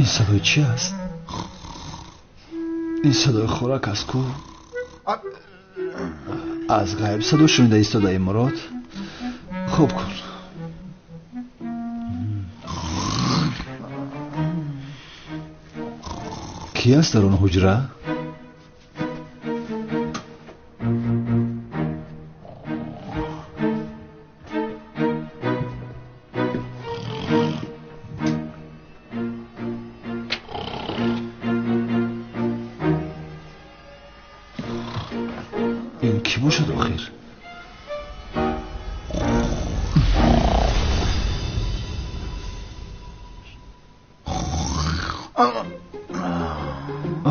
Ин садои чӣ аст? Ин садои хӯрак аст ку? Аз ғайб садо шунида истодаи Мурод. Хоб кун. Кӣ аст дар он ҳуҷра? Ин кӣ бошад охир?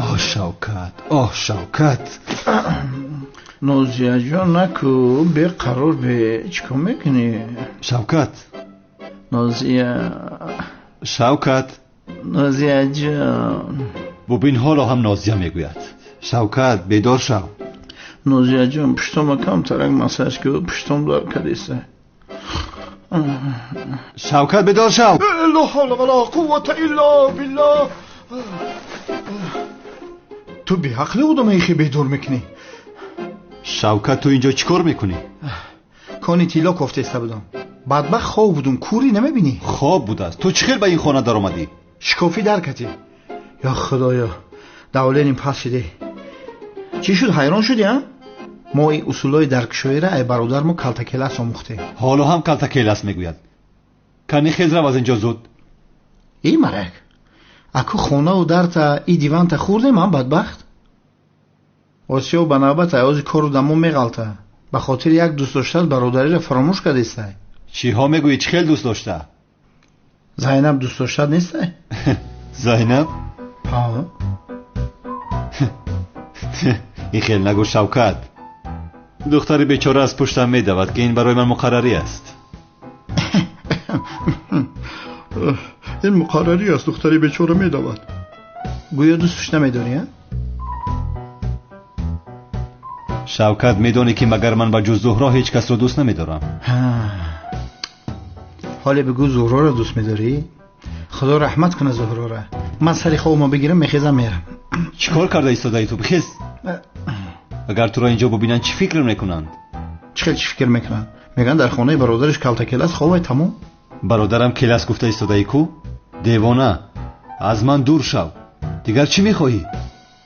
Оҳ, Шавкат, оҳ, Шавкат. Нозияҷон, наку, беқарор бе, чӣ кор мекунӣ? Шавкат. Нозия. Шавкат. Нозияҷон. Бубин, ҳоло ҳам Нозия мегӯяд. Шавкат, бедор шав. Нозияҷон, пуштома камтарак массаж ку, пуштом дар кадиса. Шавкат, бедор шав. Ла ҳавла ва ла қуввата илла биллаҳ. Ту беақли одама ихе бедор мекунӣ. Шавкат, ту инҷо чӣ кор мекунӣ? Кони тилло кофтеста будам. Бадбахт хоб будум, кӯрӣ намебинӣ? Хоб будааст. Ту чӣ хел ба ин хона даромадӣ? Шикофӣ дар катӣ. Ё худоё, давленим пас шидӣ. Чӣ шуд, ҳайрон шудӣ, а? Мо ин усулҳои даркшоиро ай бародармо калтакелас омӯхтем. Ҳоло ҳам калтакелас мегӯяд. Кани хез рав аз инҷо зуд. Эй марак, аку хонаву дарта и диванта хӯрдем, а бадбахт? Осиё ба навбат аёзи кору дамо меғалта. Ба хотири як дӯст доштат бародариро фаромӯш кардестай. Чиҳо мегӯӣ? Чӣ хел дӯст дошта? Зайнаб дӯст доштат нестай? Зайнаб? Ҳа. Ин хел нагӯ, Шавкат. Духтари бечора аз пуштам медавад, ки ин барои ман муқаррарӣ аст. Ин муқаррарӣ аст, духтари бечора медавад. Гӯё дӯстш намедорӣ, а? Шавкат, медонӣ ки магар ман ба ҷуз Зуҳро ҳеҷ касро дӯст намедорам. Ҳоле бигӯ, Зуҳроро дӯст медорӣ? Худо раҳмат кунад Зуҳрора. Ман сари хобмо бигирам, мехезам, мерам. Чӣ кор карда истодаи ту? Бихез. Агар туро инҷо бубинанд, чӣ фикр мекунанд? Чӣ хел чӣ фикр мекунанд? Мегӯянд дар хонаи бародараш калтакелас хобай, тамом. Бародарам келас гуфта истодаи ку? Девона, аз ман дур шав. Дигар чӣ мехоҳӣ?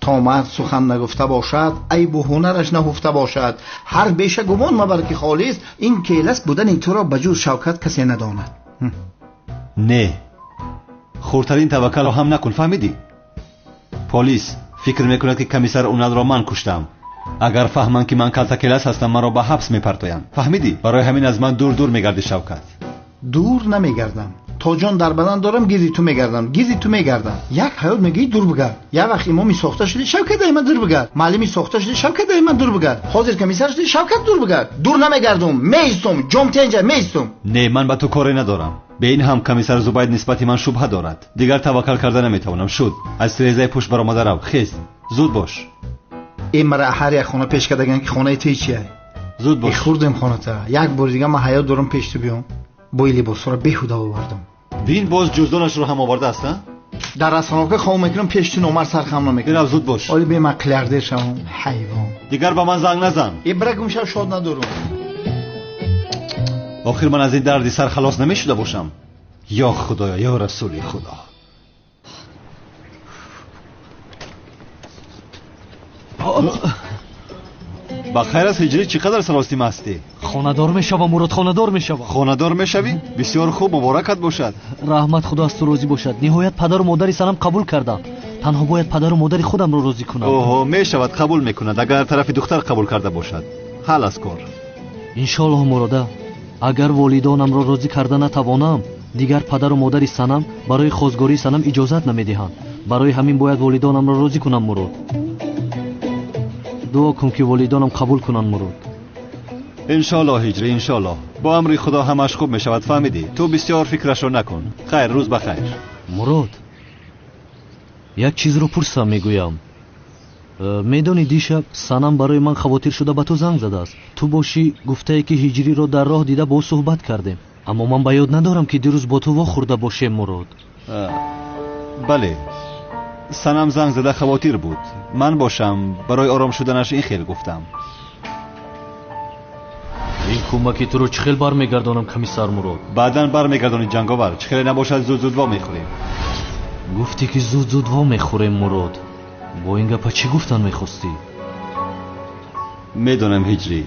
То мард сухан нагуфта бошад, айбу ҳунараш наҳуфта бошад. Ҳар беша гумон мабар ки холист, ин келас будани туро ба ҷуз Шавкат касе надонад. Не, хурдтарин таваккалро ҳам накун, фаҳмидӣ? Полис фикр мекунад ки комиссар Уналро ман куштам. Агар фаҳманд ки ман калтакелас ҳастам, маро ба ҳабс мепартоянд. Фаҳмидӣ? Барои ҳамин аз ман дур дур мегардӣ, Шавкат. Дур намегардам. То ҷон дар бадан дорам, гирди ту мегардам, гирди ту мегардам. Як ҳаёт мегӯӣ дур бигард. Як вақт имоми сохта шудӣ, Шавкат ай ман дур бигард. Муаллими сохта шудӣ, Шавкат ай ман дур бигард. Ҳозир комиссар шудӣ, Шавкат дур бигард. Дур намегардум, меистум, ҷом тенҷа меистум. Не, ман ба ту коре надорам. Бе ин ҳам комиссар Зубайд нисбати ман шубҳа дорад. Дигар таваккал карда наметавонам. Шуд, аз тирезаи пушт баромада рав. Хез, зуд бош. Э, мара ҳар як хона пеш кардаган ки хонаи ту чия? Зуд бош. Хӯрдем хоната. Як бори дига ман ҳаёт дорам пеш ту биём. Бо ин либосҳоро беҳуда овардам. Бин, боз ҷуздонашро ҳам овардааст, а? Дар расоновка хоб мекунам, пеш ту номар сархам намекунам. Бирав, зуд бош. Оли бе ман қилярдер шавам, ҳайвон. Дигар ба ман занг назан. Э, бира гум шав, шод надорам. Охир ман аз ин дарди сар халос намешуда бошам. Ё Худоё, ё Расули Худо. Ба хайр аст, Ҳиҷрӣ, чӣ қадар саростим ҳастӣ? Хонадор мешавам, Мурод, хонадор мешавам. Хонадор мешавӣ? Бисёр хуб, муборакат бошад. Раҳмат, Худо аз ту розӣ бошад. Ниҳоят падару модари санам қабул карданд. Танҳо бояд падару модари худамро розӣ кунам. Оҳо, мешавад, қабул мекунад, агар тарафи духтар қабул карда бошад. Ҳал аз кор. Иншоаллоҳ, Мурода, агар волидонамро розӣ карда натавонам, дигар падару модари санам барои хозгории санам иҷозат намедиҳанд. Барои ҳамин бояд волидонамро розӣ кунам, Мурод. Дуо кун ки волидонам қабул кунанд, Мурод. Иншоаллоҳ, Ҳиҷрӣ, иншоаллоҳ. Бо амри Худо ҳамаш хуб мешавад, фаҳмидӣ? Ту бисёр фикрашро накун. Хайр, рӯз ба хайр. Мурод, як чизро пурсам мегӯям. Медонӣ дишаб санам барои ман хавотир шуда ба ту занг задааст. Ту бошӣ гуфтае ки Ҳиҷриро дар роҳ дида бо ӯ суҳбат кардем. Аммо ман ба ёд надорам ки дирӯз бо ту вохӯрда бошем, Мурод. Бале, Санам занг зада хавотир буд. Ман бошам барои ором шуданаш ин хел гуфтам. Ин кӯмаки туро чӣ хел бармегардонам, комиссар Мурод? Баъдан бармегардонӣ, Ҷанговар. Чӣ хеле набошад, зуд-зуд во мехӯрем. Гуфтӣ ки зуд-зуд во мехӯрем, Мурод. Бо ин гапа чӣ гуфтан мехостӣ? Медонам, Ҳиҷрӣ,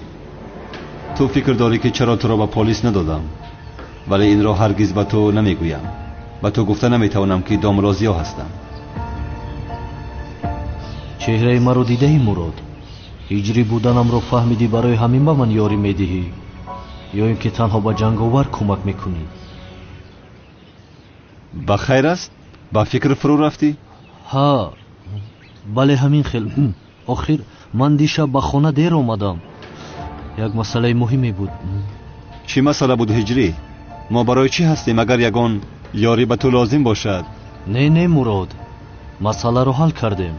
ту фикр дорӣ ки чаро туро ба полис надодам, вале инро ҳаргиз ба ту намегӯям. Ба ту гуфта наметавонам ки домлозиё ҳастам. Чеҳраи маро дидаӣ, Мурод? Ҳиҷрӣ буданамро фаҳмидӣ, барои ҳамин ба ман ёрӣ медиҳӣ, ё ин ки танҳо ба Ҷанговар кӯмак мекунӣ? Ба хайр аст? Ба фикр фурӯ рафтӣ? Ҳа, бале, ҳамин хел. Охир ман дишаб ба хона дер омадам. Як масъалаи муҳиме буд. Чӣ масъала буд, Ҳиҷрӣ? Мо барои чӣ ҳастем агар ягон ёрӣ ба ту лозим бошад? Не, не, Мурод, масъаларо ҳал кардем.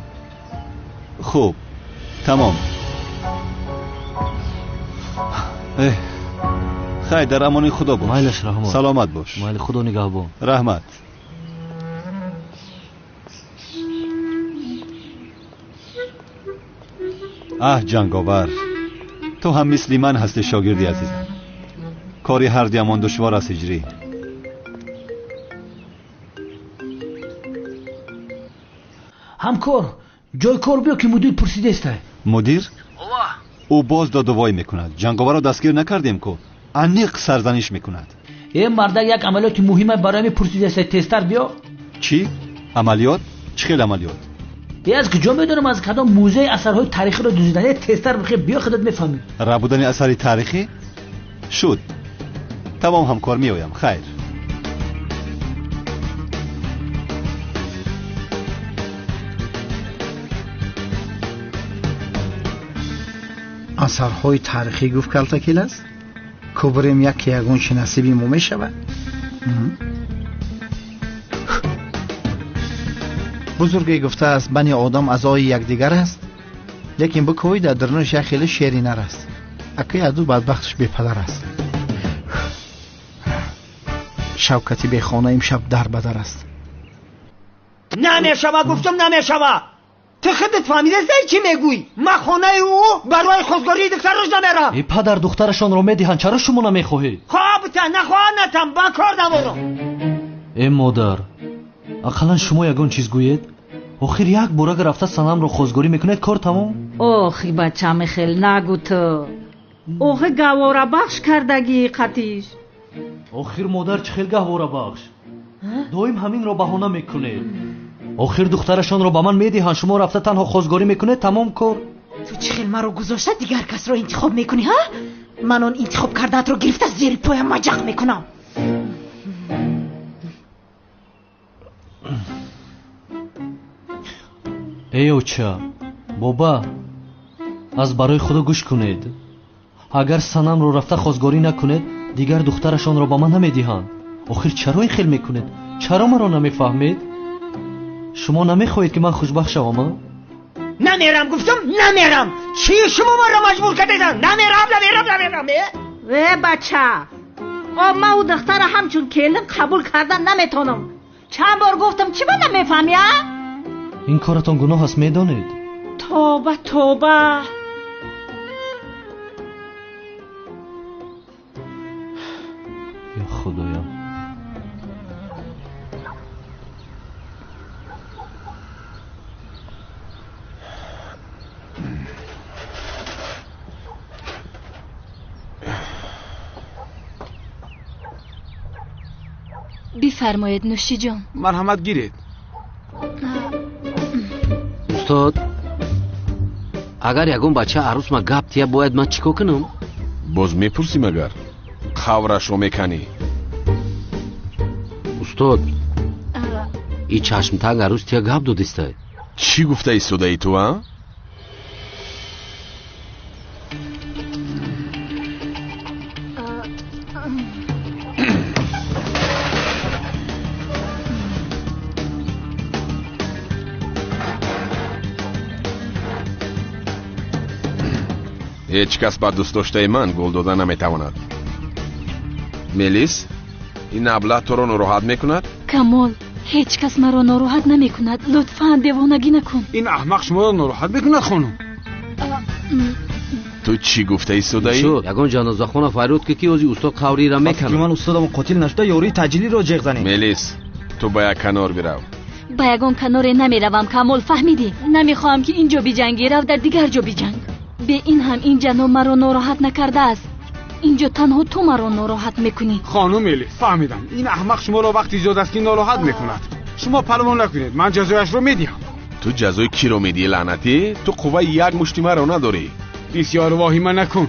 Хуб, тамом. Хайр, дар амони Худо бош. Майлаш, раҳмат. Саломат бош. Майли, Худо нигаҳбон. Раҳмат. Аҳ, Ҷанговар, ту ҳам мисли ман ҳастӣ, шогирди азизам. Кори ҳардуямон душвор аст, Ҳиҷрӣ. Ҳамкор, ҷои кор биё ки мудир пурсидестай. Мудир? Ӯ боз додувой мекунад. Ҷанговарро дастгир накардем ку, аниқ сарзаниш мекунад. Э мардак, як амалиёти муҳима барои ми пурсидестай, тезтар биё. Чӣ? Амалиёт? Чӣ хел амалиёт? Э аз куҷо медонам, аз кадом музеи асарҳои таърихиро дуздидан. Э тезтар бихе биё, худат мефаҳмӣ. Рабудани асари таърихӣ? Шуд. Тамом, ҳамкор, меоям. Хайр. Асарҳои таърихӣ гуфт калтакил аст? Кубрем яке ягон чи насиби мо мешавад? Бузурге гуфтааст, бани одам аъзои якдигар аст, лекин бикӯй дар дарунаш як хеле шери нар аст. Акаи аду бадбахташ бепадар аст. Шавкати бехона имшаб дар ба дар аст. Намешава, гуфтам, намешава. Ту худат фаҳмидастай чӣ мегӯӣ? Ман хонаи ӯ барои хостгории духтараш намерам. Э падар, духтарашонро медиҳанд, чаро шумо намехоҳед? Хоҳ бита, нахоҳ натам, ба кор надорам. Э модар, ақаллан шумо ягон чиз гӯед. Охир як бор агар рафта Санамро хостгорӣ мекунед, кор тамом. Охи бачами, хел нагӯ ту. Охи гаҳворабахш кардагӣ қатиш. Охир модар, чӣ хел гаҳворабахш? Доим ҳаминро баҳона мекунед. Охир духтарашонро ба ман медиҳанд, шумо рафта танҳо хостгорӣ мекунед, тамом кор. Ту чӣ хел маро гузошта дигар касро интихоб мекунӣ, ҳа? Ман он интихоб кардаатро гирифта зери поям маҷақ мекунам. Эй оча, боба, аз барои Худо гӯш кунед. Агар Санамро рафта хостгорӣ накунед, дигар духтарашонро ба ман намедиҳанд. Охир чаро ин хел мекунед? Чаро маро намефаҳмед? Шумо намехоҳед ки ман хушбахт шавам, а? Намерам, гуфтам, намерам. Чӣ шумо маро маҷбур кардедан? Намерам, намерам, намерам. Э бача, о ман ӯ духтара ҳамчун келин қабул кардан наметавонам. Чанд бор гуфтам, чӣ ба намефаҳмӣ, а? Ин коратон гуноҳ аст, медонед? Тоба, тоба. Ё Худоям. Бифармоед, нӯшиҷон. Марҳамат, гиред. Устод, агар ягон бача арӯсма гап тия, бояд ман чӣ кор кунам? Боз мепурсӣ магар? Қаврашро меканӣ. Устод, и чашмтанг арӯс тия гап додистай. Чӣ гуфта истодаи ту, а? Ҳеҷ кас ба дӯстдоштаи ман гул дода наметавонад. Мелис, ин аблаҳ туро нороҳат мекунад? Камол, Ҳеҷ кас маро нороҳат намекунад. Лутфан девонагӣ накун. Ин аҳмақ шуморо нороҳат мекунад, хонум. Ту чӣ гуфта истодаӣ? Шуд, ягон ҷанозахона фарёд ки ози устод қавриро меканад. Ки ман устодам қотил нашуда, ёрии таъҷилиро ҷеғ занем. Мелис, ту ба як канор бирав. Ба ягон каноре намеравам, Камол, фаҳмидӣ? Намехоҳам ки инҷо биҷангӣ, рав дар дигар ҷо биҷанг. Бе ин ҳам ин ҷаноб маро нороҳат накардааст. Инҷо танҳо ту маро нороҳат мекунӣ. Хонум Мелис, фаҳмидам. Ин аҳмақ шуморо вақти зиёд аст ки нороҳат мекунад. Шумо парво накунед, ман ҷазояшро медиҳам. Ту ҷазои киро медиҳӣ, лаънатӣ? Ту қувваи як мушти маро надорӣ. Бисёр воҳима накун.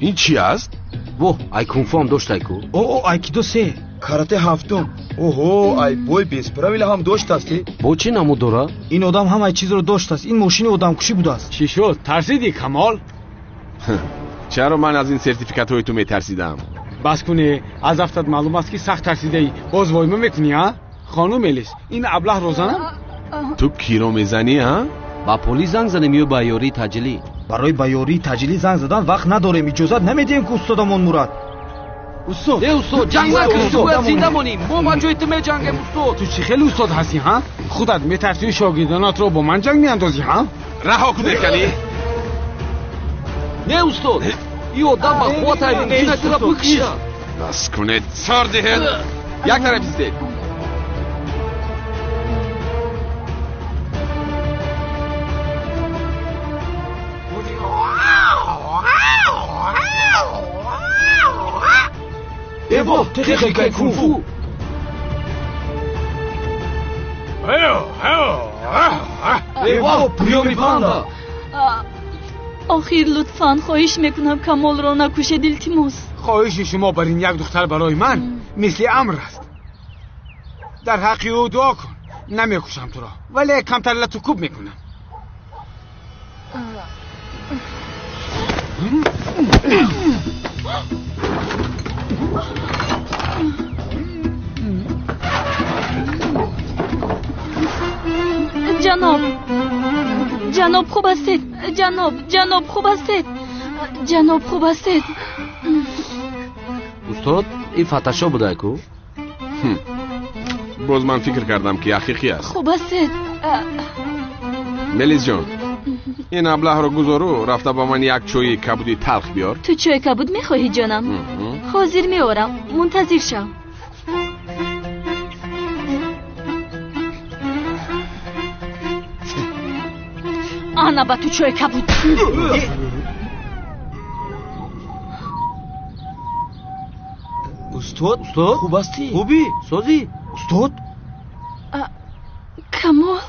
Ин чӣ аст? Воҳ, ай кунфуам доштай ку. О, айкидо се, карате ҳафтум. Оҳо, ай бой бесправила ҳам доштаст. Бо чӣ намуд дора? Ин одам ҳамаи чизро доштааст. Ин мошини одамкушӣ будааст. Чӣ шуд? Тарсидӣ, Камол? Чаро ман аз ин сертификатҳои ту метарсидам? Бас кунӣ, аз афтат маълум аст ки сахт тарсидаӣ. Боз войма мекунӣ, а? Хонум Мелис, ин аблаҳро занам? Ту киро мезанӣ, а? Ба полис занг занем ё ба ёрии таъҷилӣ? Барои ба ёрии таъҷилӣ занг задан вақт надорем. Иҷозат намедиҳем ки устодамон мурад. Устод! Не, устод, ҷанг накун, ту бояд зинда монӣ. Мо ба ҷои ту меҷангем, устод. Ту чӣ хеле устод ҳастӣ, ҳа? Худат метарсӣ шогирдонатро бо ман ҷанг меандозӣ, ҳа? Раҳо кунед, кани. Не, устод, ин одам ба қувват ай мумкин аст туро бикушад. Бас кунед, сор диҳед. Як тараф истед. Эво, техникаи кунфу. Эво, приёми панда. Охир, лутфан, хоҳиш мекунам, Камолро накушед, илтимос. Хоҳиши шумо бар ин як духтар барои ман мисли амр аст. Дар ҳаққи ӯ дуо кун. Намекушам туро, вале камтар лату кӯб мекунам. Ҷаноб, ҷаноб, хуб ҳастед? Ҷаноб, ҷаноб, хуб ҳастед? Ҷаноб, хуб ҳастед? Устод, ин фаташо будай ку? Боз ман фикр кардам ки ҳақиқӣ аст. Хуб ҳастед? Мелис ҷон, ин аблаҳро гузору рафта ба ман як чойи кабуди талх биёр. Ту чойи кабуд мехоҳӣ, ҷонам? Ҳозир меорам, мунтазир шав. Ана ба ту чойи кабуд. Устод, устод, хуб ҳастӣ? Хубӣ? Созӣ? Устод? Камол?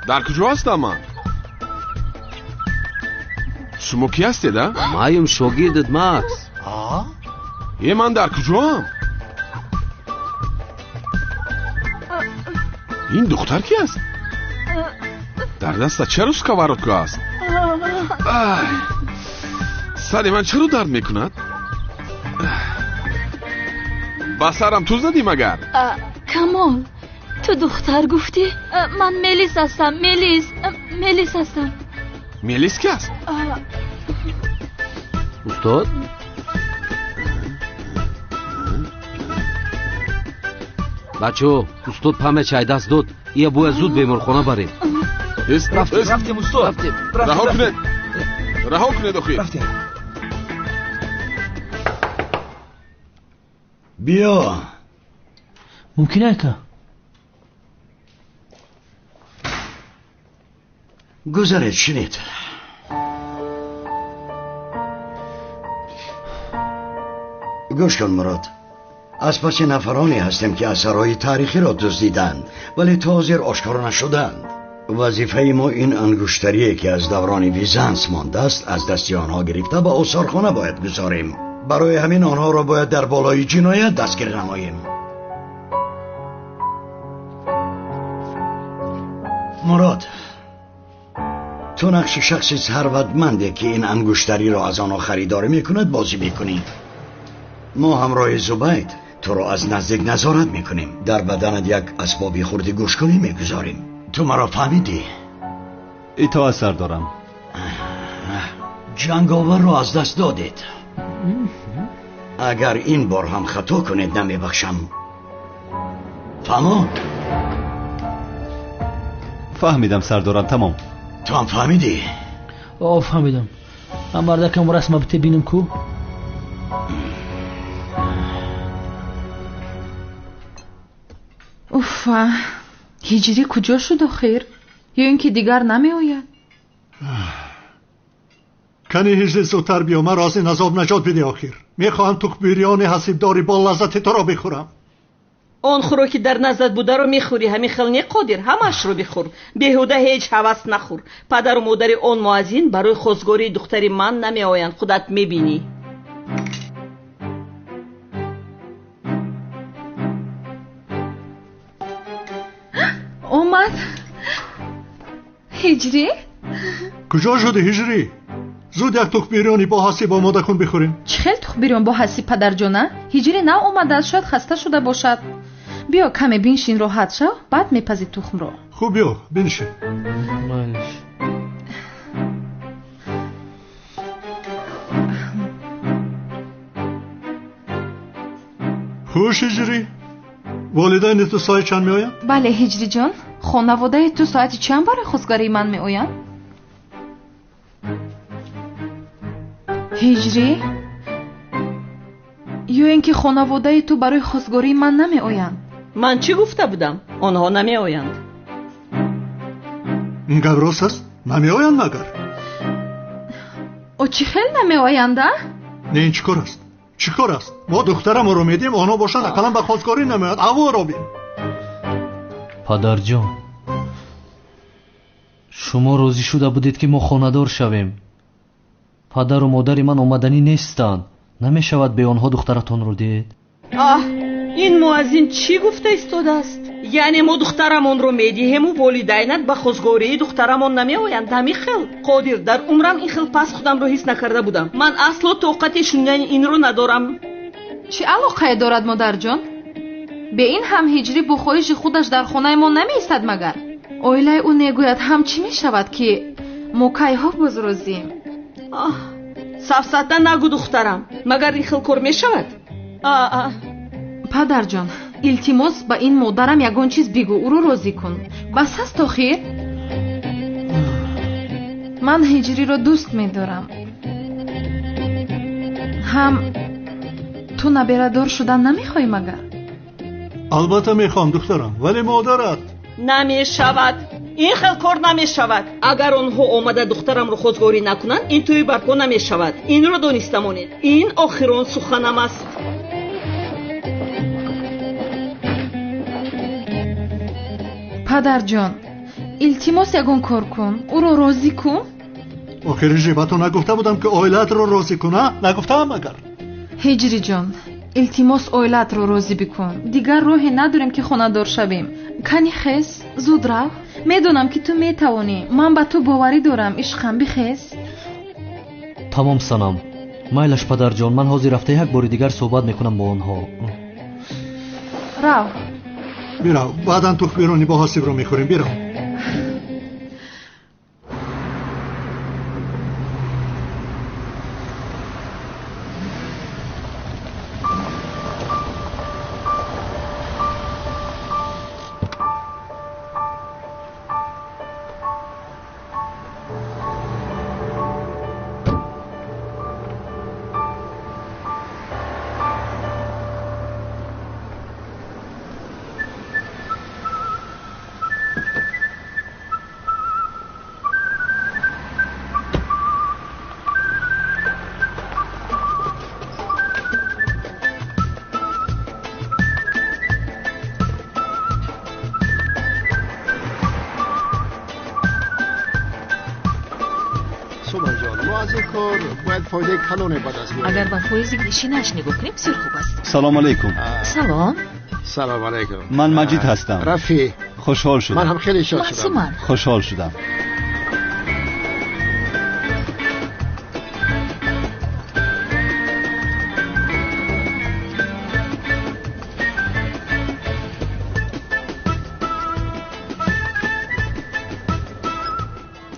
Дар куҷо ҳастам ман? Шумо кӣ ҳастед, а? Маем шогирдат, Макс. Е, ман дар куҷоам? Ин духтар кӣ аст? Дар даста чаро сковородка аст? Сари ман чаро дард мекунад? Ба сарам туз задӣ магар? Камол, ту духтар гуфтӣ? Ман Мелис ҳастам, Мелис, Мелис ҳастам. Мелис кӣ аст? Устод? Бачаҳо, устод памя чай даст дод. Ия бояд зуд беморхона барем. Рафтем, устод. Раҳо кунед, раҳо кунед охир. Биё. Мумкин ака? Гузаред, шинед. Гӯш кун, Мурод. Аз паси нафароне ҳастем ки асарҳои таърихиро дуздиданд, вале то ҳозир ошкоро нашуданд. Вазифаи мо ин ангуштарие ки аз даврони Визанс мондааст аз дасти онҳо гирифта ба осорхона бояд гузорем. Барои ҳамин онҳоро бояд дар болои ҷиноят дастгир намоем. Мурод, ту нақши шахси сарватманде ки ин ангуштариро аз онҳо харидорӣ мекунад бозӣ мекунӣ. Мо ҳамроҳи Зубайд туро аз наздик назорат мекунем. Дар баданат як асбоби хурди гӯшкунӣ мегузорем. Ту маро фаҳмидӣ? Итоат сардорам. Ҷанговарро аз даст додед. Агар ин бор ҳам хато кунед намебахшам. Фаҳмо? Фаҳмидам сардорам, тамом. Ту ҳам фаҳмидӣ? О, фаҳмидам. Ман мардакам расма бите бинам ку. Уфа, ҳиҷрӣ куҷо шуд охир? Ё ин ки дигар намеояд? Кани ҳиҷрӣ зудтар биё, маро аз ин азоб наҷот бидеҳ охир. Мехоҳам тухмбирёни ҳасибдори бо лаззати туро бихӯрам. Он хӯроки дар наздат бударо мехӯрӣ, ҳамин хел не қодир, ҳамаашро бихӯр. Беҳуда ҳеҷ ҳавас нахӯр. Падару модари он муаззин барои хостгории духтари ман намеоянд, худат мебинӣ. Омад. Ҳиҷрӣ? Куҷо шуди ҳиҷрӣ? Зуд як тухмбирёни бо ҳасиб омода кун бихӯрем. Чӣ хел тухмбирён бо ҳасиб, падарҷона? Ҳиҷрӣ нав омадааст, шояд хаста шуда бошад. Биё каме биншин, роҳат шав, баъд мепазӣ тухмро. Хуб, биё биншин. Хуш ҳиҷрӣ, волидайни ту соати чанд меоянд? Бале ҳиҷриҷон, хонаводаи ту соати чанд барои хостгории ман меоянд? Ҳиҷрӣ, ё ин ки хонаводаи ту барои хостгории ман намеоянд? Ман чӣ гуфта будам? Онҳо намеоянд. Ин гап рост аст? Намеоянд магар? О, чӣ хел намеоянд, а? Не, ин чӣ кор аст? Чӣ кор аст? Мо духтарамонро медиҳем, онҳо бошанд ақаллан ба хостгорӣ намеоянд. Аворо бин. Падарҷон, шумо розӣ шуда будед ки мо хонадор шавем. Падару модари ман омаданӣ нестанд. Намешавад бе онҳо духтаратонро диҳед? Аҳ, ин муаззин чӣ гуфта истодааст? Яъне мо духтарамонро медиҳему волидайнат ба хостгории духтарамон намеоянд? Ҳамин хел? Қодир, дар умрам ин хел пас худамро ҳис накарда будам. Ман асло тоқати шунидани инро надорам. Чӣ алоқае дорад, модарҷон? Бе ин ҳам ҳиҷрӣ бо хоҳиши худаш дар хонаи мо намеистад магар? Оилаи ӯ негӯяд ҳам чӣ мешавад ки мо кайҳо боз розием? Аҳ, сафсата нагӯ духтарам, магар ин хел кор мешавад? Падарҷон, илтимос ба ин модарам ягон чиз бигӯ, ӯро розӣ кун. Бас аст охир? Ман ҳиҷриро дӯст медорам. Ҳам ту наберадор шудан намехоҳӣ магар? Албатта мехоҳам духтарам, вале модарат. Намешавад. Ин хел кор намешавад. Агар онҳо омада духтарамро хостгорӣ накунанд, ин тӯи барпо намешавад. Инро дониста монед. Ин охирон суханам аст. Падарҷон, илтимос ягон кор кун, ӯро розӣ кун. Охир ҳиҷрӣ, ба ту нагуфта будам ки оилаатро розӣ кун, а? Нагуфтаам магар? Ҳиҷриҷон, илтимос оилаатро розӣ бикун. Дигар роҳе надорем ки хонадор шавем. Кани хез, зуд рав. Медонам ки ту метавонӣ. Ман ба ту боварӣ дорам. Ишқам, бихез. Тамом санам. Майлаш падарҷон, ман ҳозир рафта як бори дигар суҳбат мекунам бо онҳо. Рав. Бирав, баъдан тухмбирони бо ҳасибро мехӯрем. Бирав. Агар ба фоизи нишинаш нигоҳ кунем, бисёр хуб аст. Салом алейкум. Салом. Салом алейкум. Ман Маҷид ҳастам. Рафӣ. Хушҳол шудам. Ман ҳам хеле шод шудам. Хушҳол шудам.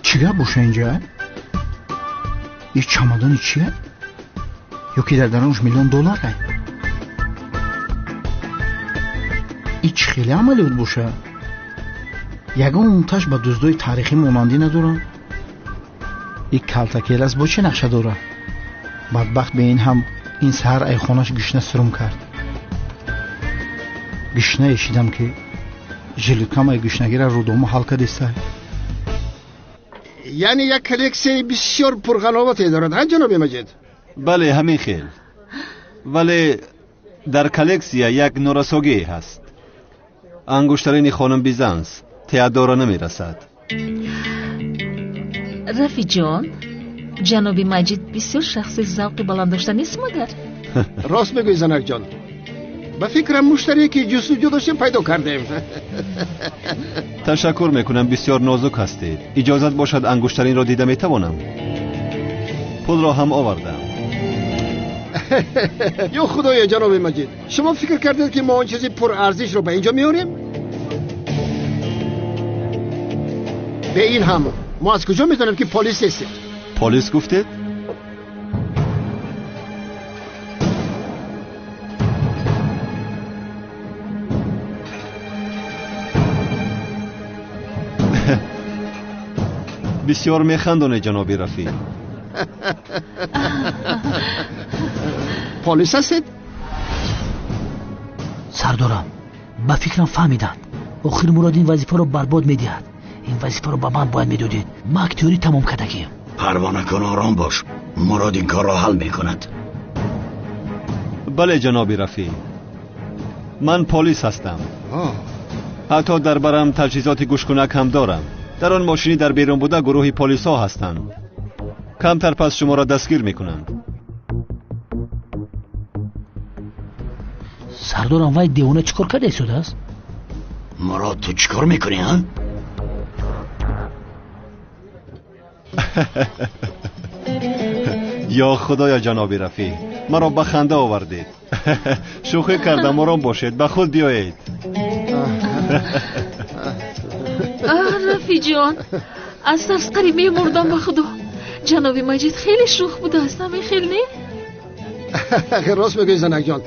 Чӣ гап боша инҷа? Ин чамадони чия? Ё ки дар дарунаш миллион доллар ай? Ин чӣ хеле амалиёт боша? Ягон таш ба дуздои таърихӣ монандӣ надорам. Ин калтакелас бо чӣ нақша дорад? Бадбахт бе ин ҳам ин саҳар айхонаш гишна сурум кард. Гишна эшидам ки жилеткамаи гишнагира рӯдома ҳал кардистай. Яъне як коллексияи бисёр пурғановате дорад, ҳа ҷаноби Маҷид? Бале, ҳамин хел. Вале дар коллексия як норасогӣ ҳаст. Ангуштарини хонум Бизанс Теодора намерасад. Рафиҷон, ҷаноби Маҷид бисёр шахси завқи баланд дошта нест магар? Рост мегӯӣ, занакҷон. Ба фикрам муштарие ки ҷустуҷӯ доштем пайдо кардем. Ташаккур мекунам, бисёр нозук ҳастед. Иҷозат бошад ангуштаринро дида метавонам? Пулро ҳам овардам. Ё худоё, ҷаноби Маҷид, шумо фикр кардед ки мо он чизи пурарзишро ба инҷо меорем? Бе ин ҳам мо аз куҷо медонем ки полис нестед? Полис гуфтед? Бисёр механдонед, ҷаноби Рафиъ. Полис ҳастед? Сардорам, ба фикрам фаҳмиданд. Охир Мурод ин вазифаро барбод медиҳад. Ин вазифаро ба ман бояд медодед. Ман актёрӣ тамом кардагием. Парво накун, ором бош. Мурод ин корро ҳал мекунад. Бале, ҷаноби Рафиъ, ман полис ҳастам. Ҳатто дар барам таҷҳизоти гӯшкунак ҳам дорам. Дар он мошинӣ дар берун буда гурӯҳи полисҳо ҳастанд. Камтар пас шуморо дастгир мекунанд. Сардорам, вай девона чӣ кор карда истодааст? Мурод, ту чӣ кор мекунӣ, ҳа? Ё худоё, ҷаноби Рафиъ, маро ба ханда овардед. Шӯхӣ кардам, ором бошед, ба худ биёед. Рафиҷон, аз тарс қариб мемурдам ба худо. Ҷаноби Маҷид хеле шӯх будааст, ҳамин хел не? Рост мегӯӣ, занакҷон.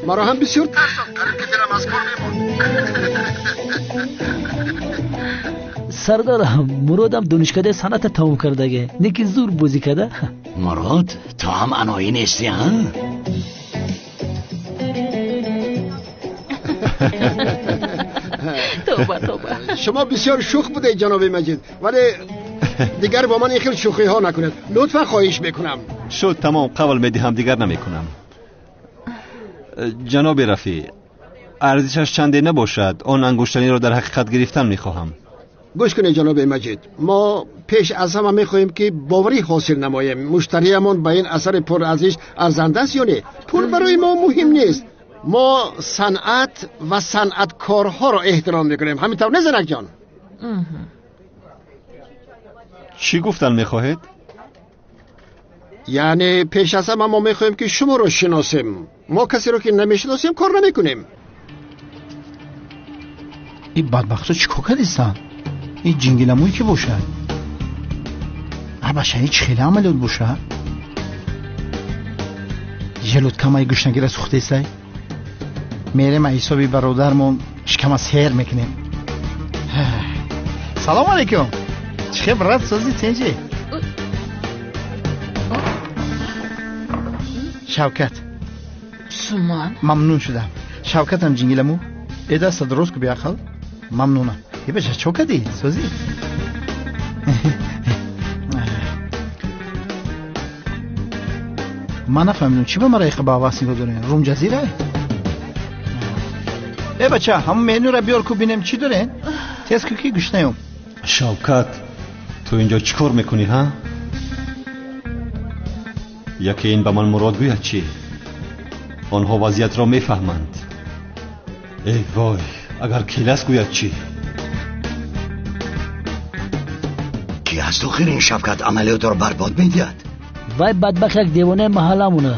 Маро ҳам бисёр тарсонд, қариб ки дилам аз кор мемонд. Сардорам, Муродам донишкадаи санъата тамом кардаге, не ки зур бозӣ карда. Мурод, ту ҳам аноӣ нестӣ, ҳа? Тоба, тоба. Шумо бисёр шӯх будед, ҷаноби Маҷид, вале дигар бо ман ин хел шӯхиҳо накунед. Лутфан, хоҳиш мекунам. Шуд, тамом, қавл медиҳам, дигар намекунам. Ҷаноби Рафиъ, арзишаш чанде набошад, он ангуштаниро дар ҳақиқат гирифтан мехоҳам. Гӯш кунед, ҷаноби Маҷид, мо пеш аз ҳама мехоҳем ки боварӣ ҳосил намоем. Муштариямон ба ин асари пурарзиш арзанда аст ё не? Пул барои мо муҳим нест. Мо санъат ва санъаткорҳоро эҳтиром мекунем. Ҳамин тавр не, занакҷон? Чӣ гуфтан мехоҳед? Яъне пеш аз ҳама мо мехоҳем ки шуморо шиносем. Мо касеро ки намешиносем кор намекунем. Ин бадбахтҳо чӣ кор кардистанд? Ин ҷингиламӯй ки бошад? Абаша, ин чӣ хеле амалиёт бошад? Желудкамаи гушнагира сӯхтесай? Мерем аз ҳисоби бародармон шикама сер мекунем. Салому алайкум. Чӣ хел, брат, созӣ, тинҷӣ? Шавкат. Суман. Мамнун шудам. Шавкатам ҷингиламӯ. Э, даста дуруст ку, беақл. Мамнунам. Э, баша, чо кардӣ? Созӣ? Ман нафаҳмидам, чӣ ба мара иқа ба ҳавас нигоҳ дорем? Румҷазира? Э, бача, ҳамон менюра биёр ку, бинем чӣ дорем? Тез ку ки гушнаём. Шавкат, ту инҷо чӣ кор мекунӣ, ҳа? Яке ин ба ман Мурод гӯяд чӣ? Онҳо вазъиятро мефаҳманд. Эй вой! Агар келас гӯяд чӣ? Ки аст охир ин Шавкат амалиётро барбод медиҳад? Вай бадбахт як девонаи маҳалламона.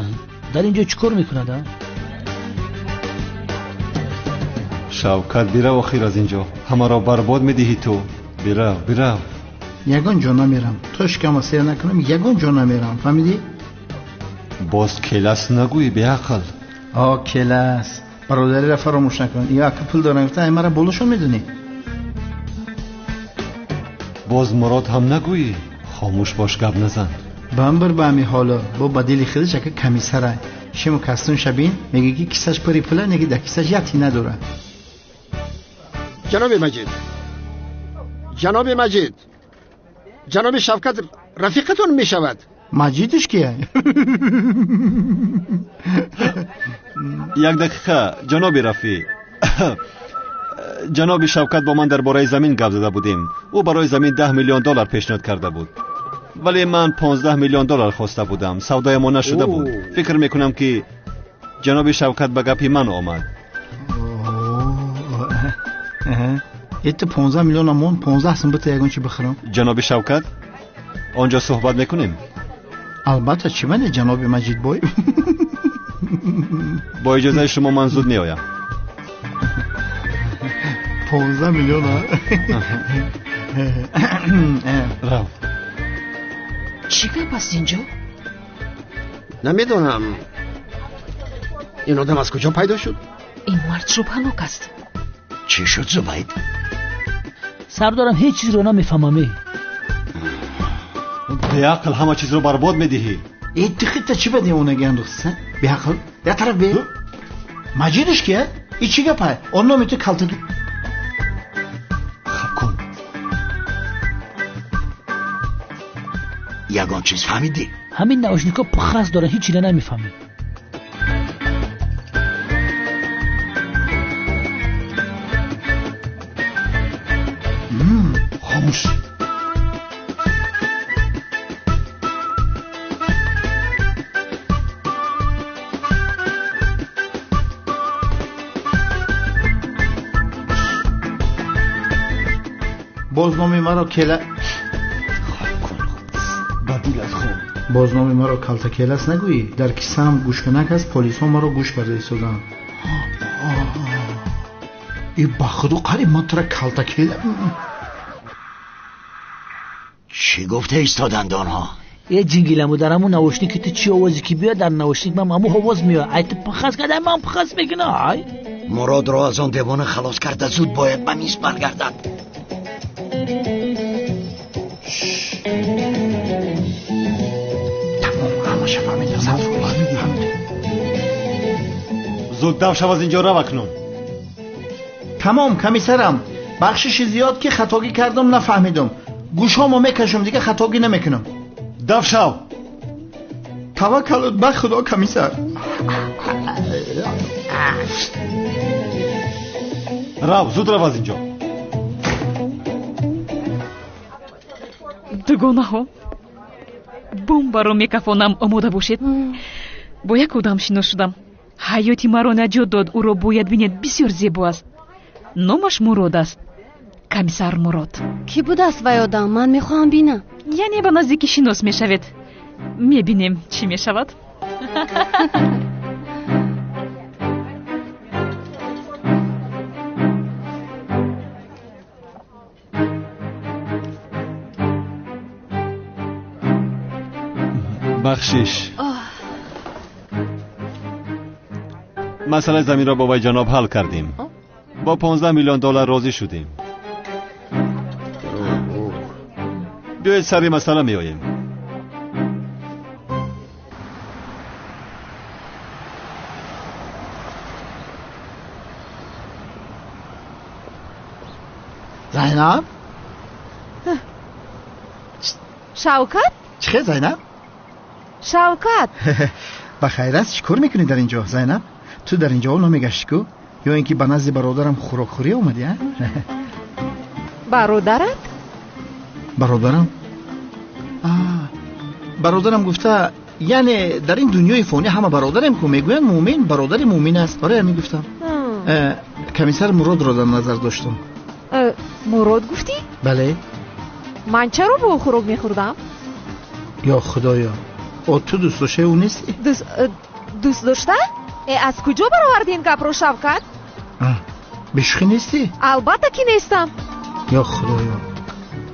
Дар ин ҷо чӣ кор мекунад? Шавкат, бирав охир аз ин ҷо. Ҳамаро барбод медиҳӣ ту. Бирав, бирав. Ягон ҷо намерам. То шикама сер накунам, ягон ҷо намерам. Фаҳмидӣ? Боз келас нагӯӣ, беақл. О, келас. Бародариро фаромӯш накун. Ё ака пул дорам гуфта, ай мара болошон медонӣ. Боз Мурод ҳам нагӯӣ. Хомӯш бош, гап назан. Бамбир ба ҳамин ҳоло. Бо ба дили худаш ака комиссара. Шиму кастун шабин, мегӯ ки кисаш пури пула, неги дар кисаш як тина дорад. Ҷаноби Маҷид, ҷаноби Маҷид, ҷаноби Шавкат рафиқатон мешавад. Маҷидиш кия? Як дақиқа, ҷаноби Рафиқ. Ҷаноби Шавкат бо ман дар бораи замин гап зада будем. Ӯ барои замин 10 миллион доллар пешниҳод карда буд, вале ман 15 миллион доллар хоста будам. Савдои мо нашуда буд. Фикр мекунам ки ҷаноби Шавкат ба гапи ман омад. Это 15 миллион мон, 15 сум бита ягон чи бихӯрам. Ҷаноби Шавкат, он ҷо суҳбат мекунем? Албатта, чӣ мане, ҷаноби Маҷидбой. Бо иҷозаи шумо ман зуд меоям. 15 миллион. Рав. Чӣ гап аст инҷо? Намедонам. Ин одам аз куҷо пайдо шуд? Ин мард шубҳанок аст. Чӣ шуд, Зубайд? Сардорам, ҳеҷ чизро намефаҳмам. Беақл, ҳама чизро барбод медиҳӣ. Э, ту худта чӣ ба девонагӣ андохтӣ? Беақл, як тараф бе. Маҷидиш кия? И чӣ гапа? Он номи ту калта. Хаб кун. Ягон чиз фаҳмидӣ? Ҳамин наушникҳо пухас доранд, ҳеҷ чиро намефаҳмӣ. Хомӯш. Боз номи маро кела. Ба дилат хоб. Боз номи маро калтакелас нагӯӣ. Дар кисаам гӯшканак аст, полисҳо маро гӯш карда истоданд. И ба худо қариб ман тура калтакела. Чӣ гуфта истоданд онҳо? Э, ҷингиламу, дар ҳамун наушники ту чӣ овозе ки биёд, дар наушник ман ҳамун овоз меояд. Ай, ту пахас карда, ман пахас мекунам. Ай. Муродро аз он девона халос карда, зуд бояд ба миз баргардад. Тамом, ҳамаша фаҳмидам. Зуд дав шав аз ин ҷо, рав акнун. Тамом, комиссарам, бахшиши зиёд ки хатогӣ кардам, нафаҳмидам. Гӯшҳомо мекашам, дига хатогӣ намекунам. Дав шав. Таваккалут ба Худо, комиссар. Рав, зуд рав аз ин ҷо. Дугонаҳо, бомбаро мекафонам, омода бошед. Бо як одам шинос шудам. Ҳаёти маро наҷот дод, ӯро бояд бинед, бисёр зебо аст. Номаш Мурод аст. Комиссар Мурод. Кӣ будааст вай одам? Ман мехоҳам бинам. Яъне ба наздикӣ шинос мешавед. Мебинем, чӣ мешавад. Бахшиш. Масъалаи заминро бо вай ҷаноб ҳал кардем. Бо 15 миллион доллар розӣ шудем. Биёед сари масъала меоем. Зайнаб? Шавкат? Чӣ хел, Зайнаб? Шавкат! Ба хайр аст, чӣ кор мекунӣ дар ин ҷо, Зайнаб? Ту дар ин ҷо намегаштӣ ку? Ё ин ки ба назди бародарам хӯрокхӯрӣ омадӣ, а? Бародарат? Бародарам? Бародарам гуфта, яъне дар ин дунёи фонӣ ҳама бародарем ку, мегӯянд мӯмин бародари мӯмин аст. Барои ҳамин гуфтам. Комиссар Муродро дар назар доштам. Мурод гуфтӣ? Бале. Ман чаро бо ӯ хӯрок мехӯрдам? Ё худоё, о ту дӯст доштаи ӯ нестӣ? Дӯст дошта? Аз куҷо бароварди ин гапро, Шавкат? Бешӯхӣ нестӣ? Албатта ки нестам. Ё худоё,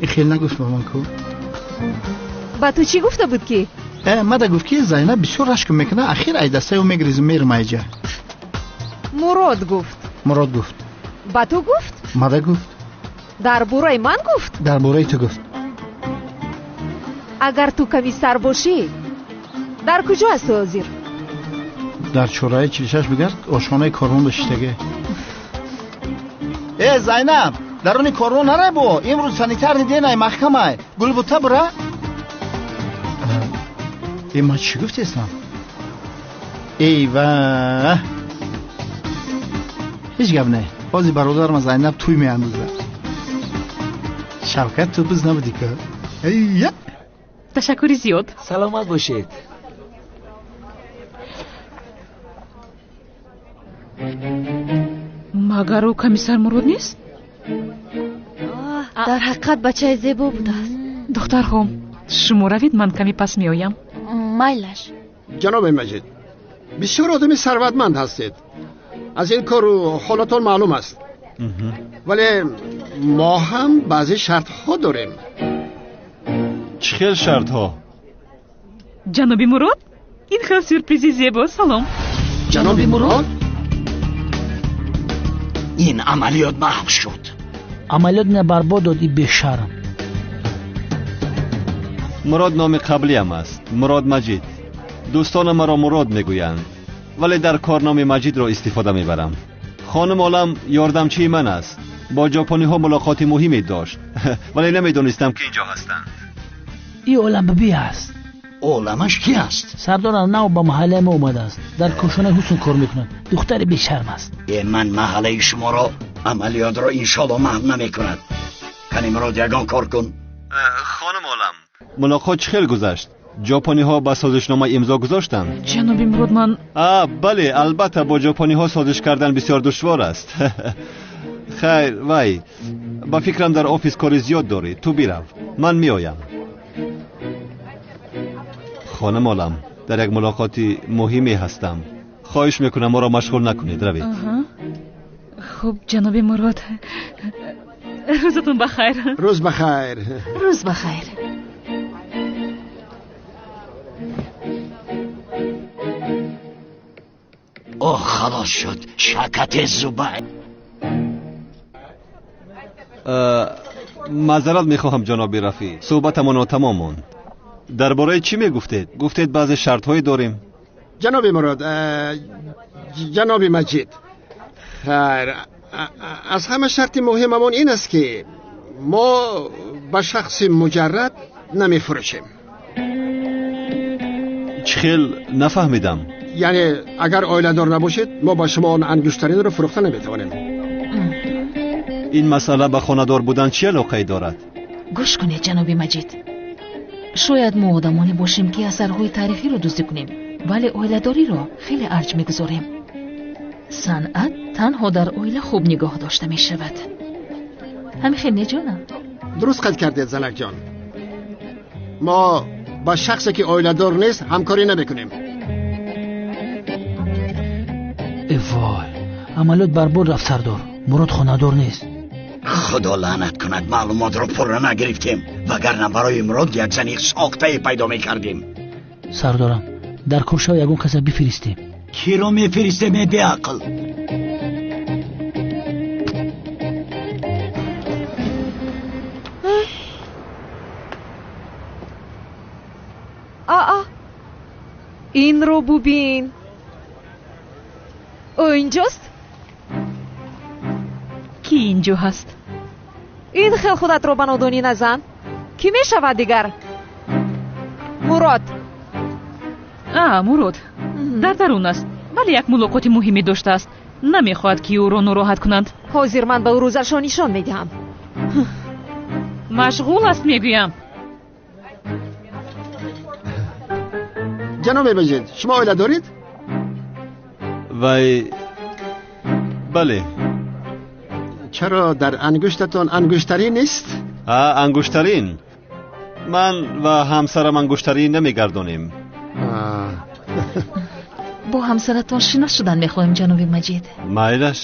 ин хел нагуфт ба ман ку. Ба ту чӣ гуфта буд ки? Мада гуфт ки Зайнаб бисёр рашк мекунад, ахир ай дастаи ӯ мегрезу мерам айҷа. Мурод гуфт. Мурод гуфт. Ба ту гуфт? Мада гуфт. Дар бораи ман гуфт? Дар бораи ту гуфт. Агар ту комиссар бошӣ, дар куҷо ҳастӣ ҳозир? Дар чораи 46 бигард, ошхонаи корвон бошиштагӣ. Э, Зайнаб, даруни корвон нарай бо, имрӯз санитарни денай маҳкамай. Гулбута бура? Э, ман чӣ гуфтестам? Эй ва, ҳеҷ гап не. Ҳозир бародарам Зайнаб тӯй меандозад. Шавкат, ту биз набудӣ ку? Эйя! Ташаккури зиёд. Саломат бошед. Магар ӯ комиссар Мурод нест? Дар ҳақиқат бачаи зебо будааст. Духтарҳо, шумо равед, ман каме пас меоям. Майлаш. Ҷаноби Маҷид, бисёр одами сарватманд ҳастед. Аз ин кору ҳолатон маълум аст. Вале мо ҳам баъзе шартҳо дорем. Чӣ хел шартҳо? Ҷаноби Мурод, ин хел сюрпризи зебо. Салом. Ҷаноби Мурод? Ин амалиёт маҳв шуд. Амалиёт на барбод дод и бешарм. Мурод номи қаблиам аст. Мурод Маҷид. Дӯстонам маро Мурод мегӯянд, вале дар кор номи Маҷидро истифода мебарам. Хонум Олам ёрдамчии ман аст. Бо ҷопониҳо мулоқоти муҳиме дошт, вале намедонистам ки инҷо ҳастанд. И Олам биби аст. Оламаш ки аст? Сардорам нав ба маҳаллаи мо омадааст. Дар кошонаи ҳусн кор мекунад. Духтари бешарм аст. Э, ман маҳаллаи шуморо амалиётро иншоалло маҳв намекунад. Кани Мурод, ягон кор кун. Хонум Олам, мулоқот чӣ хел гузашт? Ҷопониҳо ба созишнома имзо гузоштанд? Ҷаноби Мурод, ман бале, албатта бо ҷопониҳо созиш кардан бисёр душвор аст. Хайр, вай, ба фикрам дар офис кори зиёд дорӣ. Ту бирав, ман меоям. Хонум Олам, дар як мулоқоти муҳиме ҳастам. Хоҳиш мекунам моро машғул накунед, равед. Хуб, ҷаноби Мурод, рӯзатон ба хайр. Рӯз ба хайр. Рӯз ба хайр. Оҳ, халос шуд. Шакати зубай. Маъзарат мехоҳам, ҷаноби Рафӣ, суҳбатамон нотамом монд. Дар бораи чӣ мегуфтед? Гуфтед баъзе шартҳое дорем. Ҷаноби Мурод, ҷаноби Маҷид, хайр, аз ҳама шарти муҳимамон ин аст ки мо ба шахси муҷаррад намефурӯшем. Чӣ хел? Нафаҳмидам. Яъне агар оиладор набошед, мо ба шумо он ангуштаринро фурӯхта наметавонем. Ин масъала ба хонадор будан чӣ алоқае дорад? Гӯш кунед, ҷаноби Маҷид, шояд мо одамоне бошем ки асарҳои таърихиро дуздӣ кунем, вале оиладориро хеле арҷ мегузорем. Санъат танҳо дар оила хуб нигоҳ дошта мешавад. Ҳамин хел не, ҷонам? Дуруст қайд кардед, занакҷон. Мо ба шахсе ки оиладор нест ҳамкорӣ намекунем. Э вой, амалиёт барбод рафт, сардор. Мурод хонадор нест. Худо лаънат кунад, маълумотро пурра нагирифтем, вагарна барои Мурод як зани сохтае пайдо мекардем. Сардорам, дар куршав ягон каса бифиристем. Киро мефиристем, э беақл? Аа, инро бубин. Ӯ инҷост? Ки инҷо ҳаст? Ин хел худатро ба нодонӣ назан. Кӣ мешавад дигар? Мурод. А, Мурод дар дарун аст, вале як мулоқоти муҳиме доштааст. Намехоҳад ки ӯро нороҳат кунанд. Ҳозир ман ба ӯ рӯзашро нишон медиҳам. Машғул аст, мегӯям. Ҷаноби Маҷид, шумо оила доред? Вай, бале. Чаро дар ангуштатон ангуштарин нест? Ангуштарин? Ман ва ҳамсарам ангуштарин намегардонем. Бо ҳамсаратон шинос шудан мехоҳем, ҷаноби Маҷид. Майлаш,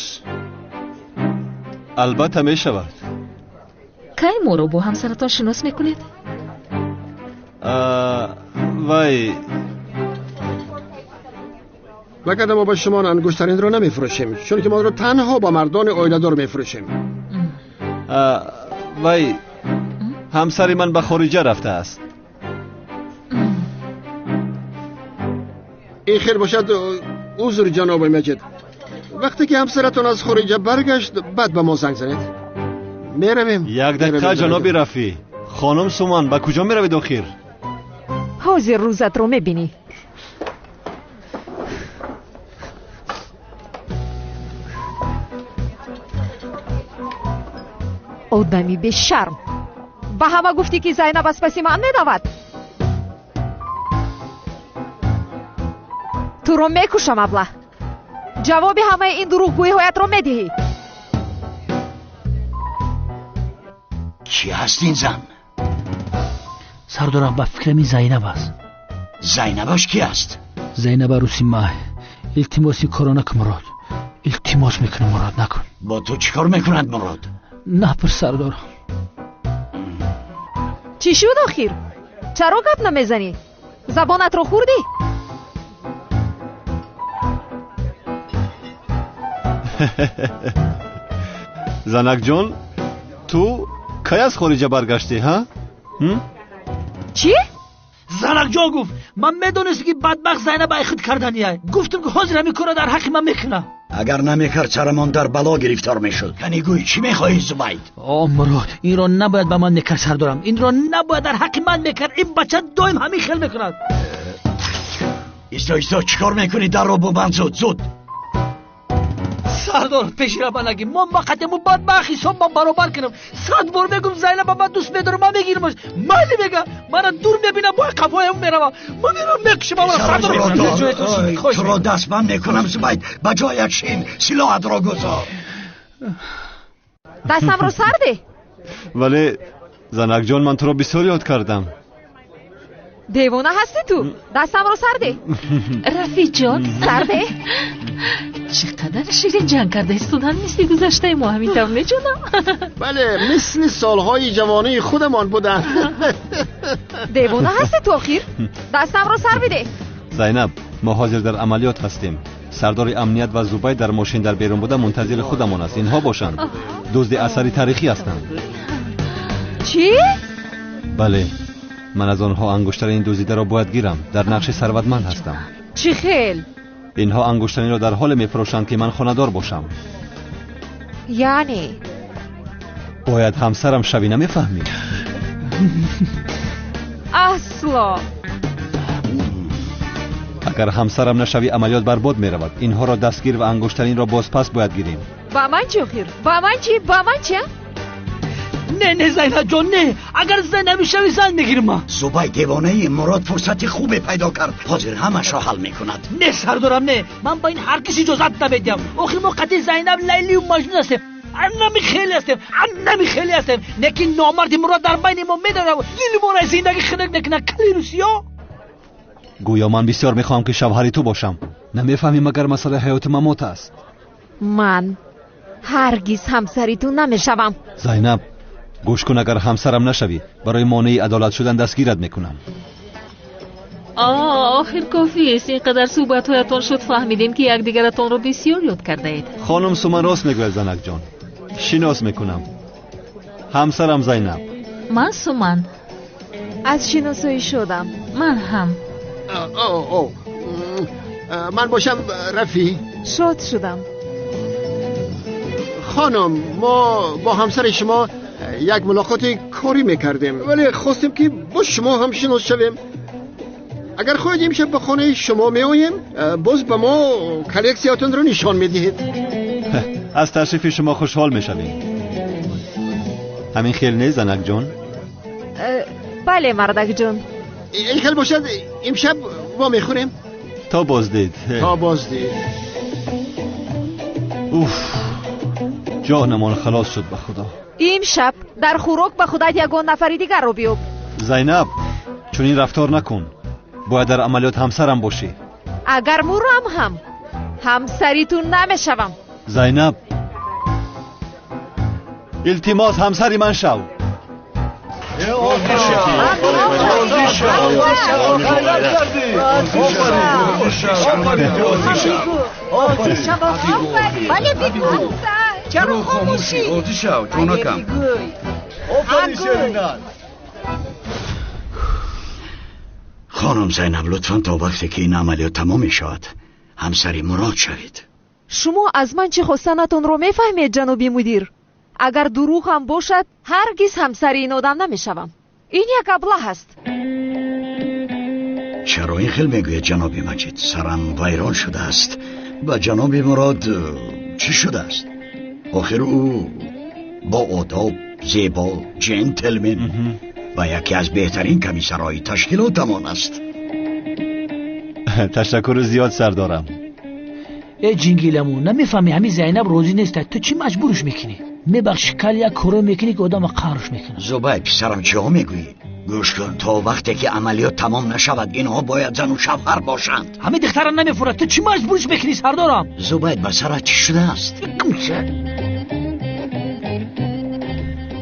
албатта мешавад. Кай моро бо ҳамсаратон шинос мекунед? Вай, вагарна мо ба шумо ангуштаринро намефурӯшем, чунки мо онро танҳо ба мардони оиладор мефурӯшем. Вай, ҳамсари ман ба хориҷа рафтааст. Ин хел бошад, узр, ҷаноби Маҷид. Вақте ки ҳамсаратон аз хориҷа баргашт, баъд ба мо занг занед. Меравем. Як дақиқа, ҷаноби Рафӣ. Хонум Суман, ба куҷо меравед охир? Ҳозир рӯзатро мебинӣ. Одами бешарм! Ба ҳама гуфтӣ, ки Зайнаб аз паси ман медавад? Туро мекушам, аблаҳ! Ҷавоби ҳамаи ин дурӯғгӯиҳоятро медиҳӣ. Кӣ ҳаст ин зан? Сардорам, ба фикрам ин Зайнаб аст. Зайнабаш кӣ аст? Зайнаб арӯси май. Илтимос, ин корро накун, Мурод. Илтимос мекунам, Мурод, накун. Бо ту чӣ кор мекунад, Мурод? Напурс, сардорам. Чӣ шуд охир? Чаро гап намезанӣ? Забонатро хӯрдӣ? Занакҷон, ту кай аз хориҷа баргаштӣ, ҳа? Чӣ? Занакҷон гуфт, ман медонистам, ки бадбахт Зайнаб ай худ кардания. Гуфтам, ки ҳозир ҳамин корро дар ҳаққи ман мекунам. Агар намекард, сарамон дар бало гирифтор мешуд. Кани гӯй, чӣ мехоҳӣ, Зубайд? О, Мурод, инро набояд ба ман мекард, сардорам. Инро набояд дар ҳаққи ман мекард. Ин бача доим ҳамин хел мекунад. Исто, исто, чӣ кор мекунӣ? Дарро бубанд, зуд, зуд. Сардор, пеши ра нагӣ. Мо мақатему бадбахт ҳисоб ман баробар кунам. 100 бор мегум, Зайнаба ман дӯст медорам, ман мегирамаш. Майли мега, мана дур мебинам, бо қафоям меравам. Ман мерам, мекушам аввал, сардор. Туро дастбанд мекунам, Зубайд. Ба ҷоят шин, силоҳатро гузор. Дастамро сарде? Вале занакҷон, ман туро бисёр ёд кардам. Девона ҳастӣ ту? Дастамро сарде. Рафиҷон, сарде. Чӣ қадар ширин ҷанг карда истодан, мисли гузаштаи мо ҳамин тавр меҷонам. Бале, мисли солҳои ҷавонии худамон буданд. Девона ҳастӣ ту охир? Дастамро сар биде. Зайнаб, мо ҳозир дар амалиёт ҳастем. Сардори амният ва Зубайд дар мошин дар берун буда мунтазири худамон аст. Инҳо бошанд дузди асари таърихӣ ҳастанд. Чӣ? Бале, ман аз онҳо ангуштарини дуздидаро бояд гирам. Дар нақши сарватманд ҳастам. Чӣ хел? Инҳо ангуштариро дар ҳоле мефурӯшанд, ки ман хонадор бошам. Яъне? Бояд ҳамсарам шавӣ, намефаҳмӣ? Асло. Агар ҳамсарам нашавӣ, амалиёт барбод меравад. Инҳоро дастгир ва ангуштаринро бозпас бояд гирем. Ба ман чӣ охир? Ба ман чӣ? Ба ман чӣ? Не, не, Зайнаб ҷон, не. Агар зан намешавӣ, зан мегирам ман. Зубайд, девонаи, Мурод фурсати хубе пайдо кард. Ҳозир ҳамашро ҳал мекунад. Не, сардорам, не. Ман ба ин ҳаргиз иҷозат намедиҳам. Охир мо қатъи Зайнаб Лайлию Маҷнун ҳастем. Анами хеле ҳастем, анами хеле ҳастем. Лекин номарди Мурод дар байни мо медарав, дили моро аз зиндагӣ хунук мекунад. Кали русиё. Гӯё ман бисёр мехоҳам, ки шавҳари ту бошам. Намефаҳмӣ, магар масъалаи ҳаёту мамот аст? Ман ҳаргиз ҳамсари ту намешавам. Зайнаб, гӯш кун, агар ҳамсарам нашавӣ, барои монеи адолат шудан дастгират мекунам. Охир кофист. Ин қадар суҳбатҳоятон шуд, фаҳмидем, ки якдигаратонро бисёр ёд кардаед. Хонум Суман рост мегӯяд, занакҷон. Шинос мекунам, ҳамсарам Зайнаб. Ман Суман. Аз шиносоӣ шудам. Ман ҳам. Ман бошам Рафӣ. Шод шудам. Хонум, мо бо ҳамсари шумо як мулоқоти корӣ мекардем, вале хостем, ки бо шумо ҳам шинос шавем. Агар хоҳед, имшаб ба хонаи шумо меоем, боз ба мо коллексиятонро нишон медиҳед. Аз ташрифи шумо хушҳол мешавем. Ҳамин хел нест, занакҷон? Бале, мардакҷон. Ин хел бошад, имшаб во мехӯрем. То боздид. То боздид. Уф. Ҷонамон халос шуд ба Худо. Имшаб дар хӯрок ба худат ягон нафари дигарро биёб. Зайнаб, чунин рафтор накун. Бояд дар амалиёт ҳамсарам бошӣ. Агар мурам ҳам ҳамсари ту намешавам. Зайнаб, илтимос ҳамсари ман шав. Чаро хомӯшӣ? Розӣ шав, ҷонакам. Хонум Зайнаб, лутфан то вақте ки ин амалиёт тамом мешавад ҳамсари Мурод шавед. Шумо аз ман чӣ хостанатонро мефаҳмед, ҷаноби мудир? Агар дурӯғ ҳам бошад, ҳаргиз ҳамсари ин одам намешавам. Ин як аблаҳ аст. Чаро ин хел мегӯед, ҷаноби Маҷид? Сарам вайрон шудааст. Ба ҷаноби Мурод чӣ шудааст? Охир ӯ бо одоб, зебо, ҷентлмен ва яке аз беҳтарин комиссарҳои ташкилотамон аст. Ташаккури зиёд, сардорам. Э ҷингиламу, намефаҳмӣ ҳамин Зайнаб розӣ нест, ту чӣ маҷбурш мекунӣ? Мебахши, кал як коро мекунӣ ки одама қаҳрш мекунад. Зубайр, писарам, чиҳо мегӯӣ? Гӯш кун, то вақте ки амалиёт тамом нашавад инҳо бояд зану шавҳар бошанд. Ҳамин духтара намефурад, ту чӣ маҷбурш мекунӣ, сардорам? Зубайр, ба сарат чӣ шудааст?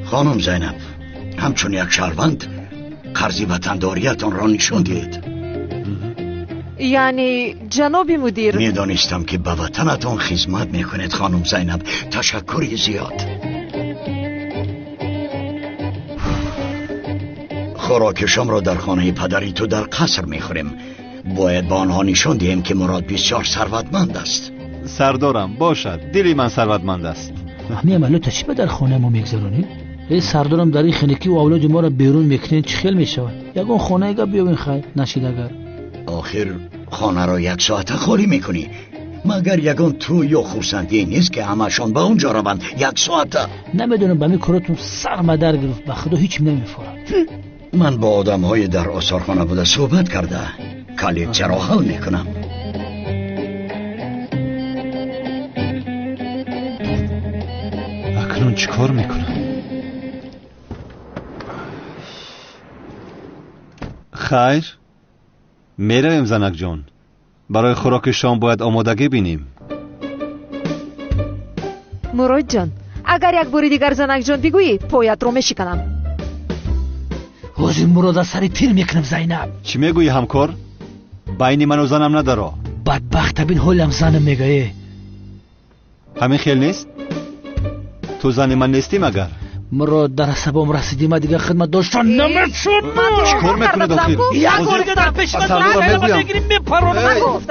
Хонум Зайнаб, ҳамчун як шаҳрванд қарзи ватандориятонро нишон диҳед. Яъне, ҷаноби мудир... Медонистам ки ба ватанатон хизмат мекунед, хонум Зайнаб. Ташаккури зиёд. Хӯроки шомро дар хонаи падари ту дар қаср мехӯрем. Бояд ба онҳо нишон диҳем ки Мурод бисёр сарватманд аст. Сардорам, бошад, дили ман сарватманд аст. Ҳамин амалиётро чӣ ба дар хонаи мо мегзаронед? Э сардорам, дар ин хинакӣ авлоди моро берун мекунед, чӣ хел мешавад? Ягон хонаи гап биёбин, хайр нашид агар. Охир хонаро як соата холӣ мекунӣ. Магар ягон ту ё хурсандӣ нест ки ҳамашон ба он ҷо раванд як соата? Намедонам, ба ҳамин коротон сар мадар гирифт, ба худо ҳеч намефорам. Ман бо одамҳои дар осорхона буда суҳбат карда коллексияро ҳал мекунам. Акнун чӣ кор мекунам? Хайр, меравем, занакҷон. Барои хӯроки шом бояд омодагӣ бинем. Муродҷон, агар як бори дигар занакҷон бигӯӣ, поятро мешиканам. Ҳозир Мурод аз сари тир мекунам, Зайнаб. Чӣ мегӯӣ, ҳамкор? Байни ману занам надаро. Бадбахта бин, ҳолам занам мегӯе. Ҳамин хел нест? Ту зани ман нестӣ магар? Мурод, дар асабом расидӣ, ман дигар хидмат доштан намешавам. Чӣ кор мекунед охир? Як бор дига дар пеши ман мегирӣ, мепаронам.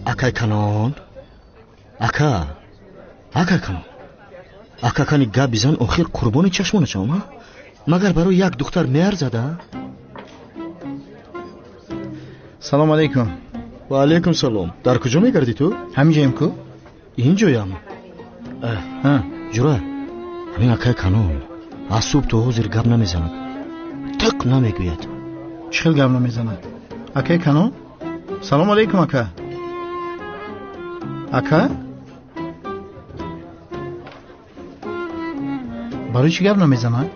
Акай Канон, ака, акай Канон, ака кани гап бизан, охир қурбони чашмона шавам, магар барои як духтар меарзад? Салом алейкум. Ва алейкум салом. Дар куҷо мегардӣ ту? Ҳаминҷоем ку? Инҷоям. Ҷура, ҳамин акай Канон аз субҳ то ҳозир гап намезанад, тиқ намегӯяд. Чӣ хел гап намезанад? Акай Канон? Салом алейкум, ака. Ака? Барои чӣ гап намезанад?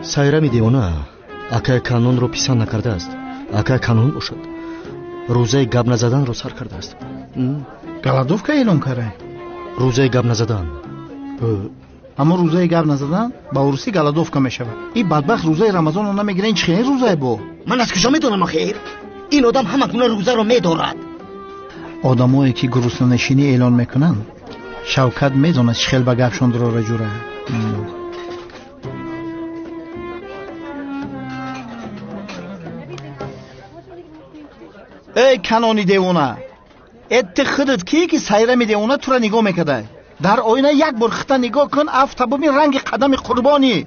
Сайрами девона акай Канонро писанд накардааст. Акай Канон бошад, рӯзаи гап назаданро сар кардааст. Голодовка эълон карда? Рӯзаи гап назадан. Аммо рӯзаи гап назадан ба урусӣ голодовка мешавад. Ин бадбахт рӯзаи рамазонро намегирад, ин чӣ хел рӯзае бо? Ман аз куҷо медонам охир? Ин одам ҳама гуна рӯзаро медорад. Одамое ки гуруснанишинӣ эълон мекунанд, Шавкат медонад чӣ хел ба гапшон дурора ҷура. Эй Канони девона, э ту худат кӣ ки сайрами девона тура нигоҳ мекардай? Дар оина як бор хита нигоҳ кун, афта бубин ранги қадами қурбонӣ.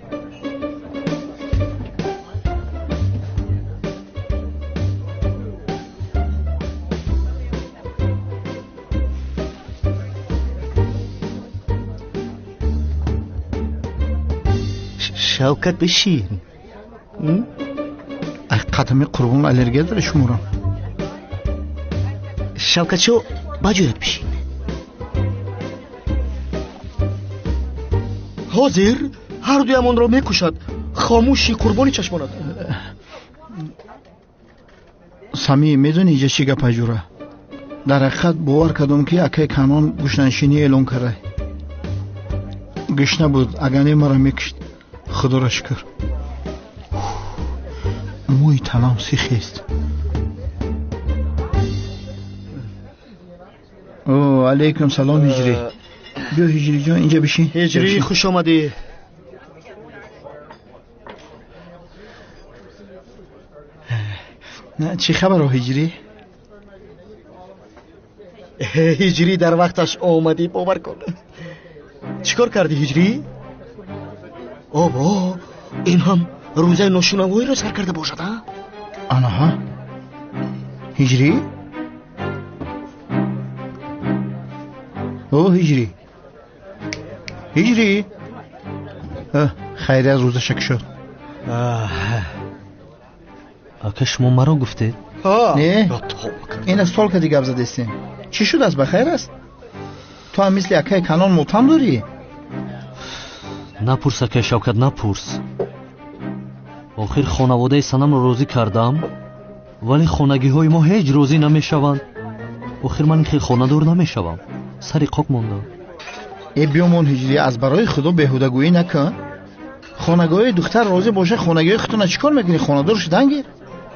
Шавкат, бишин. Ай қадами қурбон аллергия дора шуморам. Шавкатшо, ба ҷоят бишин. Ҳозир ҳар дуямонро мекушад. Хомӯши қурбони чашмонат. Сами, медонӣ инҷа чӣ гап аҷура? Дар ҳақиқат бовар кардам, ки акаи Канон гушнанишинӣ эълон карда. Гушна буд, агар не маро мекушт. Худоро шукр. Мӯи танам сихест. О, алейкум салом, Ҳиҷрӣ. Биё, Ҳиҷрӣ ҷон, инҷа бишин. Ҳиҷрӣ, хуш омадӣ. Чӣ хабаро, Ҳиҷрӣ? Ҳиҷрӣ, дар вақташ омадӣ, бовар кун. Чӣ кор кардӣ, Ҳиҷрӣ? Обо, ин ҳам рӯзаи ношунавоиро сар карда бошад, а? Анаҳа. Ҳиҷрӣ? О, Ҳиҷрӣ. Ҳиҷрӣ. Хайрият, рӯзаша кушод. Ака, шумо маро гуфтед? Не, ин аз стол кади гап задестем. Чӣ шудааст, ба хайр аст? Ту ҳам мисли акаи Канон мотам дорӣ? Напурс, акаи Шавкат, напурс. Охир хонаводаи Санамро розӣ кардам, вале хонагиҳои мо ҳеҷ розӣ намешаванд. Охир ман ин хел хонадор намешавам. Сари қоқ мондам. Э, биёмон, Ҳиҷрӣ, аз барои худо беҳудагӯӣ накун. Хонагоҳи духтар розӣ боша, хонагиҳои худтона чӣ кор мекунӣ? Хонадор шудан гир.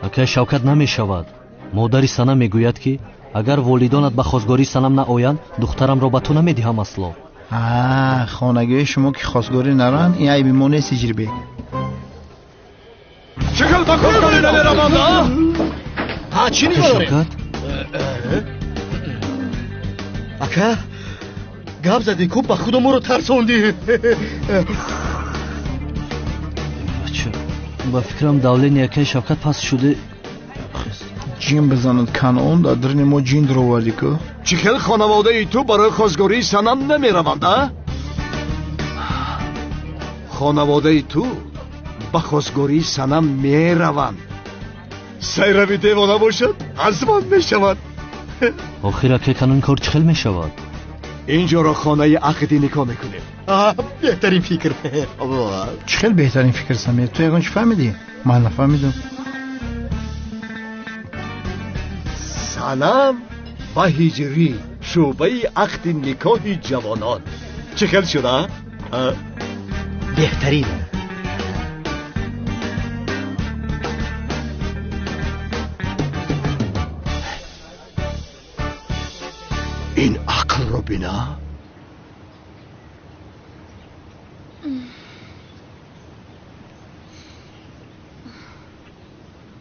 Акаи Шавкат, намешавад. Модари Санам мегӯяд, ки агар волидонат ба хосгории Санам наоянд, духтарамро ба ту намедиҳам асло. Хонагиҳои шумо ки хосгорӣ нароянд, ин айби мо нест, Ҳиҷрибек. Чӣ хел ба хосгорӣ намераванд, а? Ҳа, чӣ нигоҳ дорем? Шавкат? Ака, гап задӣ ку, ба худо моро тарсондӣ. Ба фикрам давлени акаи Шавкат паст шуде. Ҷин бизанад, Канон, дар даруни мо ҷин дуровардӣ ку. Чӣ хел хонаводаи ту барои хосгории Санам намераванд, а? Хонаводаи ту ба хосгории Санам мераванд. Сайрави девона бошад, аз ман мешавад. Охир акаи Канон, кор чӣ хел мешавад? Инҷоро хонаи ақди никоҳ мекунем. Беҳтарин фикр. Чӣ хел беҳтарин фикр, Самир? Ту ягон чӣ фаҳмидӣ? Ман нафаҳмидам. Санам ва Ҳиҷрӣ, шӯъбаи ақди никоҳи ҷавонон. Чӣ хел шуда? Беҳтарин. Ин ақлро бина.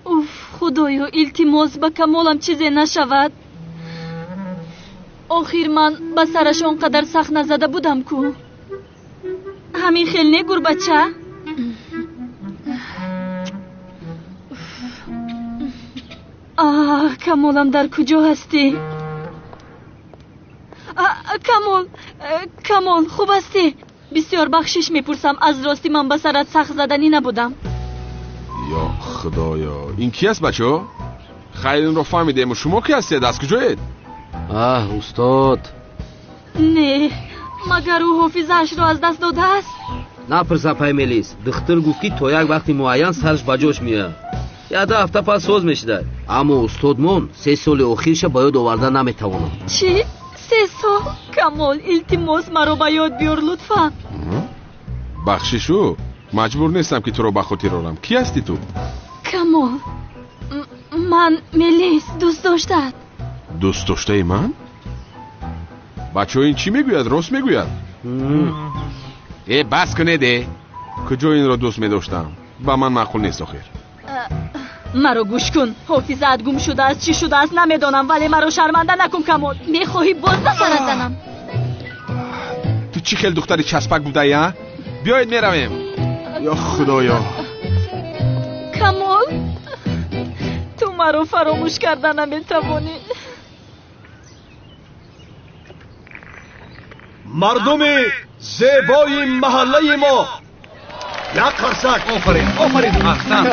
Уф, худоё, илтимос, ба Камолам чизе нашавад. Охир ман ба сараш он қадар сахт назада будам ку. Ҳамин хел не, гурбача? Аҳ, Камолам, дар куҷо ҳастӣ? Камол, Камол, хуб ҳастӣ? Бисёр бахшиш мепурсам, аз ростӣ ман ба сарат сахт заданӣ набудам. Ё худоё, ин ки аст, бачо? Хайр, инро фаҳмидем. Шумо ки ҳастед, аз куҷоед? Аҳ, устод. Не, магар ӯ ҳофизаашро аз даст додааст? Напурс, апай Мелис. Духтур гуфт, ки то як вақти муайян сараш ба ҷош меояд. Як ҳафта пас соз мешудад. Аммо устодмон 3 соли охирша ба ёд оварда наметавонад. Чӣ? 3 сол? Камол, илтимос, маро ба ёд биёр, лутфан. Бахшишу, маҷбур нестам, ки туро ба хотир орам. Кӣ ҳастӣ ту? Камол, ман Мелис, дӯст доштаат. Дӯст доштаи ман? Бачаҳо, ин чӣ мегӯяд? Рост мегӯяд? Э, бас кунед, э. Куҷо инро дӯст медоштам? Ба ман маъқул нест охир. Маро гӯш кун, ҳофизаат гум шудааст, чӣ шудааст намедонам, вале маро шарманда накун, Камол. Мехоҳӣ боз ба сарат занам? Ту чӣ хел духтари часпак будаи, а? Биёед меравем. Ё худоё. Камол, ту маро фаромӯш карда наметавонӣ. Мардуми зебои маҳаллаи мо, як қарсак. Офарин, офарин, аҳсан.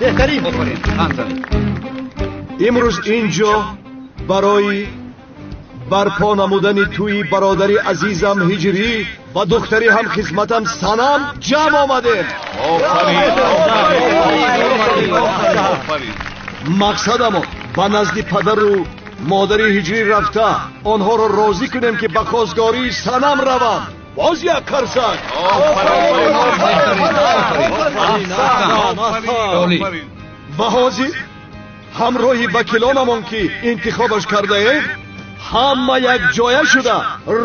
Беҳтарин. Офарин, аҳсан. Имрӯз инҷо барои барпо намудани тӯи бародари азизам Ҳиҷрӣ ва духтари ҳамхизматам Санам ҷамъ омадем. Мақсадамон ба назди падару модари Ҳиҷрӣ рафта онҳоро розӣ кунем, ки ба хостгории Санам раванд. Боз як қарсак. Ва ҳозир ҳамроҳи вакилонамон, ки интихобаш кардаем, ҳама якҷоя шуда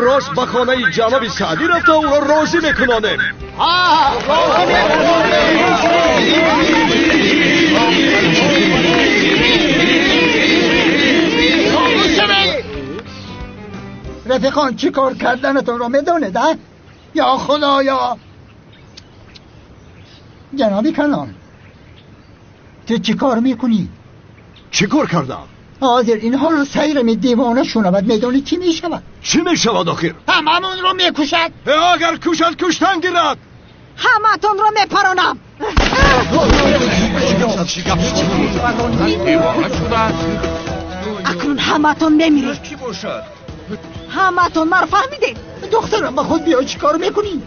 рост ба хонаи ҷаноби Саъдӣ рафта ӯро розӣ мекунонем. رفیقان چی کار کردنتون رو میدونید؟ یا خدایا. جنابی کلان، تو چی کار میکنی؟ چی کار کردم؟ حاضر اینها رو سیر می دیوانه شنود، میدونی چی میشود؟ چی میشود آخر؟ هممون رو میکشد. اگر کشد کشتن گیرد. همتون رو میپرانم. اکنون همتون میمیرید. همتون مرا فهمیدید؟ دخترم با خود بیا، چی کار میکنی؟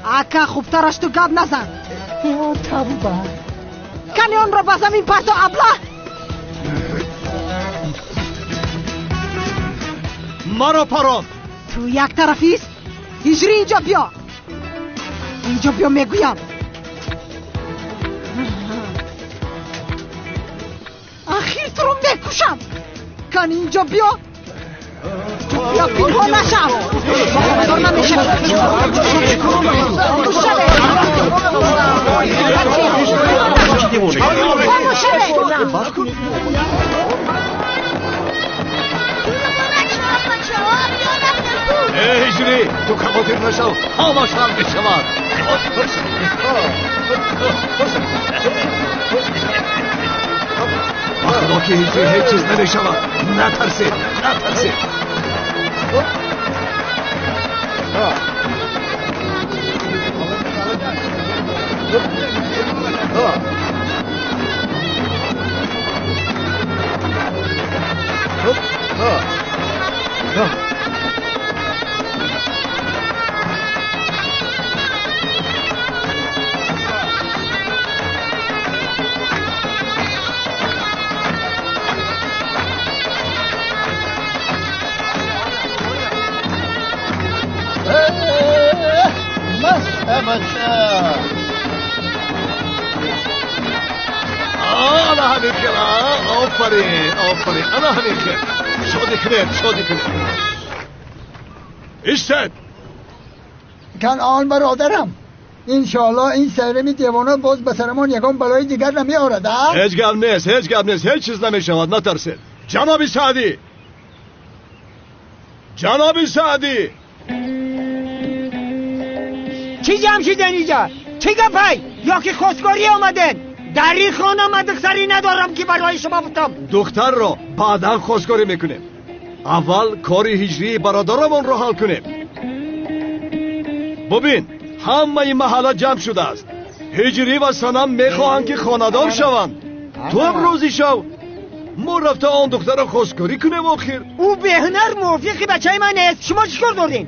اکا خوبترش تو گپ نزن. یا توبه. کنی آن را به زمین پرتو ابله. مرا پران. تو یک طرفیست؟ هجری اینجا بیا، اینجا بیا میگویم. اخیر تو رو میکشم. کنی اینجا بیا. بیا پینهان نشم. خبردار نمیشم. ҳиҷрӣ, ту хавотир нашав, ҳамаш ҳал мешавад. Ба худо ки ҳиҷрӣ ҳеҷ чиз намешавад. Натарсед, натарсед. انا همین خیر. آفرین آفرین، انا همین خیر. شادی کنید، شادی کنید. ایستد. کنعان برادرم، انشالله این سرمی دیوانه باز به سرمان یگان بلای دیگر نمیآورد. هیچ گپ نیست، هیچ گپ نیست، هیچ چیز نمیشود، نترسید. جناب سعدی، جناب سعدی. چی جمع شدن اینجا؟ چی گپای؟ یا که خواستگاری آمدن؟ در این خانه من دختری ندارم که برای شما بودم. دختر را بعدا خواستگاری میکنیم. اول کار هجری برادرمان را حل کنیم. ببین همه محله جمع شده است. هجری و سنم میخواهند که خانه‌دار شوند. تو هم روزی شو. ما رفته آن دختر را خواستگاری کنیم. آخر او به هنر موافق بچه من نیست. شما چیکار دارین؟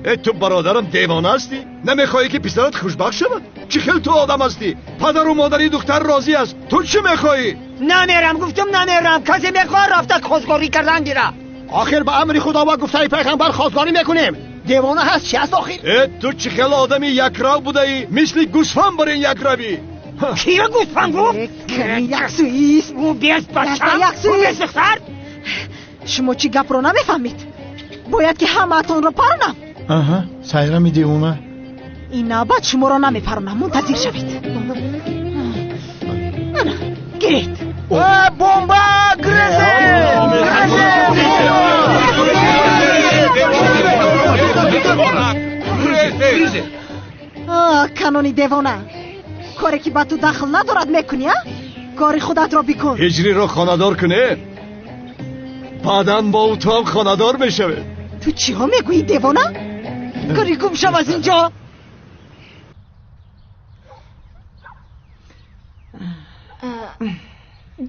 ای تو برادرم دیوانه هستی؟ نمیخوایی که پسرت خوشبخت شود؟ چه خیلی تو آدم هستی؟ پدر و مادری دختر راضی است، تو چی میخوایی؟ نمیرم، گفتم نمیرم. کسی میخواد رفته خواستگاری کردن گیره. آخر به امر خدا و گفته پیغمبر خواستگاری میکنیم. دیوانه هست چی هست آخر؟ ای تو چه خیلی آدمی یکرو بوده ای؟ مثل گوسفند برین یکروی. کیه گوسفند گفت؟ یک سویس. او بیست بچه، او بیست دختر. شما چی گپ رو نمیفهمید؟ باید که همه‌تون رو پرونم. آها، سایرم دیوانه. این نوبت شما را نمیپرونم، منتظر شوید. انا گیرید. بمب گرزه. گرزه. آه канони девона, коре ки ба ту дахл надорад мекунӣ, а? Кори худатро бикун. Ҳиҷриро хонадор кунед, баъдан бо ӯ ту ҳам хонадор мешавед. Ту чиҳо мегӯӣ девона? Кори гум шав аз инҷо.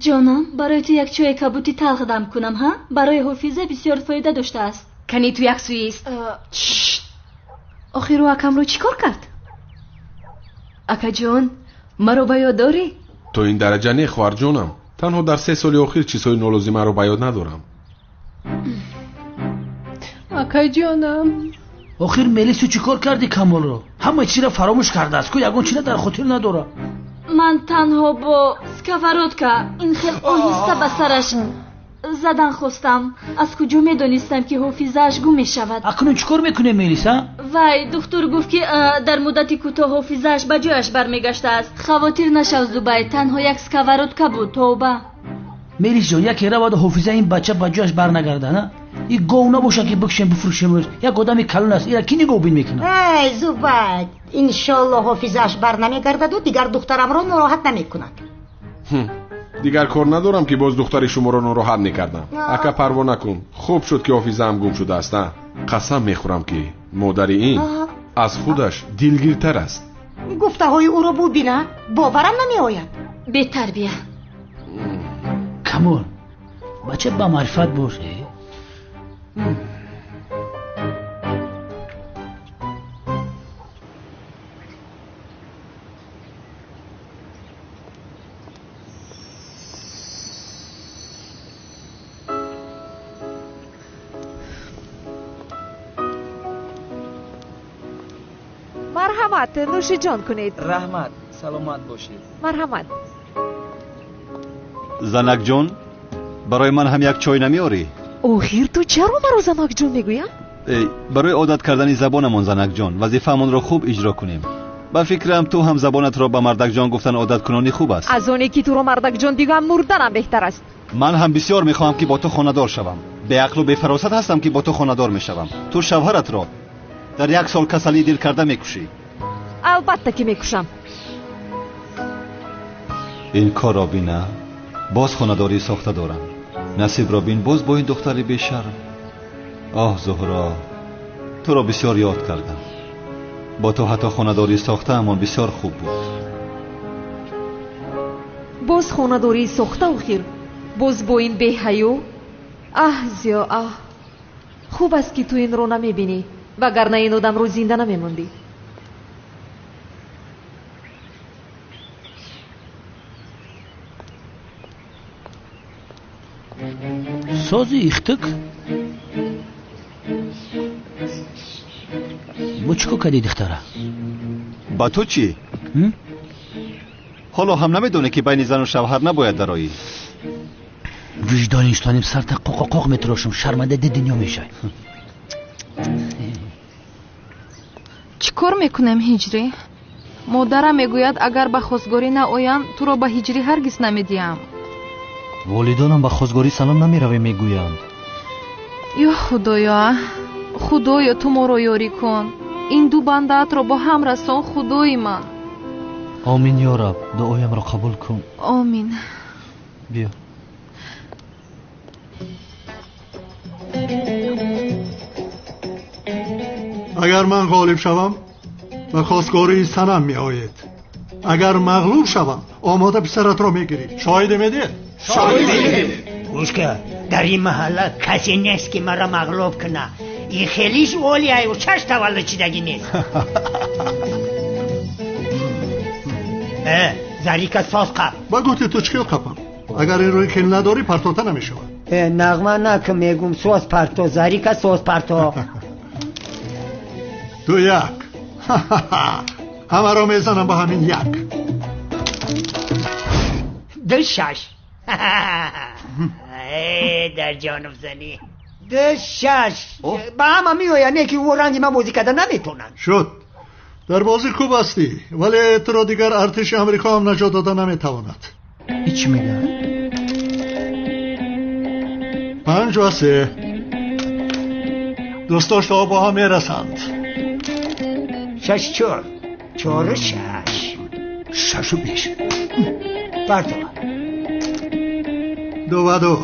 Ҷонам, барои ту як чойи кабути талх дам кунам, ҳа? Барои ҳофиза бисёр фоида доштааст. Кани ту як сӯист. Охир ӯ акамро чӣ кор кард? Акаҷон, маро ба ёд дорӣ? То ин дараҷа не, хоҳарҷонам. Танҳо дар 3 соли охир чизҳои нолозимаро ба ёд надорам. Акаҷонам. Охир Мелису чӣ кор кардӣ Камолро? Ҳама чизро фаромӯш кардааст, ку ягон чизро дар хотир надорад. Ман танҳо бо сковородка ин хел оҳиста ба сараш задан хостам. Аз куҷо медонистам, ки ҳофизааш гум мешавад? Акнун чӣ кор мекунем, Мелиса? Вай, духтур гуфт, ки дар муддати кӯтоҳ ҳофизааш ба ҷояш бармегаштааст. Хавотир нашав, Зубайр, танҳо як сковородка буд. Тавба. Мелис ҷон, яке равад ҳофизаи ин бача ба ҷояш барнагардад, на? Ин гов набошад, ки бикушем, бифурӯшем. Як одами калон аст, ира кӣ нигоҳбин мекунад? Эй Зубайр, иншоллоҳ ҳофизааш барнамегардаду дигар духтарамро нороҳат намекунад. Дигар кор надорам, ки боз духтари шуморо нороҳат мекардам. Ака, парво накун. Хуб шуд, ки ҳофизаам гум шудааст. Қасам мехӯрам, ки модари ин аз худаш дилгиртар аст. Гуфтаҳои ӯро бубина, боварам намеояд. Бетарбия. Камол, бача ба маърифат бош. Марҳамат, нӯшиҷон кунед. Раҳмат, саломат бошед. Марҳамат. Занакҷон, барои ман ҳам як чой намеорӣ? Охир ту чаро маро занакҷон мегӯя? Барои одат кардани забонамон, занакҷон, вазифаамонро хуб иҷро кунем. Ба фикрам, ту ҳам забонатро ба мардакҷон гуфтан одаткунонӣ хуб аст. Аз оне ки туро мардакҷон бигӯям, мурданам беҳтар аст. Ман ҳам бисёр мехоҳам, ки бо ту хонадор шавам. Беақлу бефаросат ҳастам, ки бо ту хонадор мешавам. Ту шавҳаратро дар 1 сол касалии дил карда мекушӣ. Албатта ки мекушам. Ин корро бина, боз хонадорӣ сохта дорам. Насибро бин, боз бо ин духтари бешарм. Оҳ, Зуҳро, туро бисёр ёд кардам. Бо ту ҳатто хонадорӣ сохтаамон бисёр хуб буд. Боз хонадорӣ сохта охир, боз бо ин беҳаё. Аҳ, Зиё, аҳ, хуб аст, ки ту инро намебинӣ, вагарна ин одамро зинда намемондӣ. Сози ихтик? Бо чӣ кор кардӣ, духтара? Ба ту чӣ? Ҳоло ҳам намедонӣ, ки байни зану шавҳар набояд дароӣ? Виҷдони инсоним сарта қоқоқоқ метирошам, шарманда ди дунё мешавӣ. Чӣ кор мекунем, Ҳиҷрӣ? Модарам мегӯяд, агар ба хостгорӣ наоям, туро ба Ҳиҷрӣ ҳаргиз намедиҳам. Волидонам ба хостгорӣ Санам намеравем мегӯянд. Ё Худоё, Худоё, ту моро ёрӣ кун. Ин ду бандаатро бо ҳам расон, Худои ман. Омин, ё Раб, дуоямро қабул кун. Омин. Биё. Агар ман ғолиб шавам, ба хостгории Санам меоед. Агар мағлуб шавам, омода писаратро мегирӣ. Шоҳидӣ медиҳед? Шоҳидӣ медиҳем. Гӯш кун, дар ин маҳалла касе нест, ки маро мағлуб кунад. Ин хелиш олияю чаш таваллуд шидагӣ нест. Зарика соз қап. Ба гуфти ту чӣ хел қапам? Агар инро хел надорӣ, партота намешавад. Нағма накун, мегум, соз парто, Зарика соз парто. 2-1. Ҳамаро мезанам ба ҳамин 1. 2-6. Дар ҷонуб занӣ. 2-6. Ба ҳама меояд, не ки ӯ ранги ман бозӣ карда наметавонад. Шуд. Дар бозӣ хуб ҳастӣ, вале туро дигар артиши Амрико ҳам наҷот дода наметавонад. Ин чӣ мегӯяд? 5-3. Дӯстдоштаҳо бо ҳам мерасанд. 6-4. 4-6. 6-5. Парто. 2-2.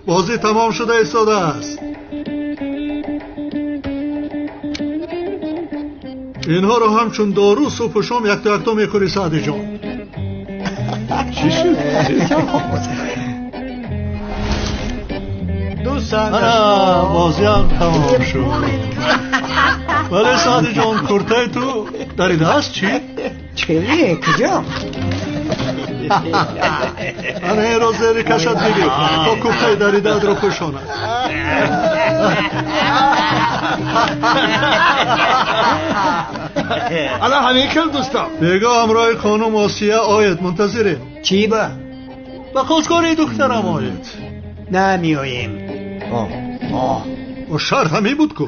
Бозӣ тамом шуда истодааст. Инҳоро ҳамчун дору субҳу шом якто якто мехӯрӣ, Саъдиҷон. Чӣ шуд? Ана, бозиам тамом шуд. Вале Саъдиҷон, куртаи ту дарида аст чӣ? Чӣ? Куҷо? Ана инро зери кашат бигир, то куртаи даридаатро пӯшонад. Ана ҳамин хел дӯстам. Бего ҳамроҳи хонум Осия оед, мунтазирем. Чӣ ба? Ба хостгории духтарам оед. Намеоем. Шарт ҳамин буд ку.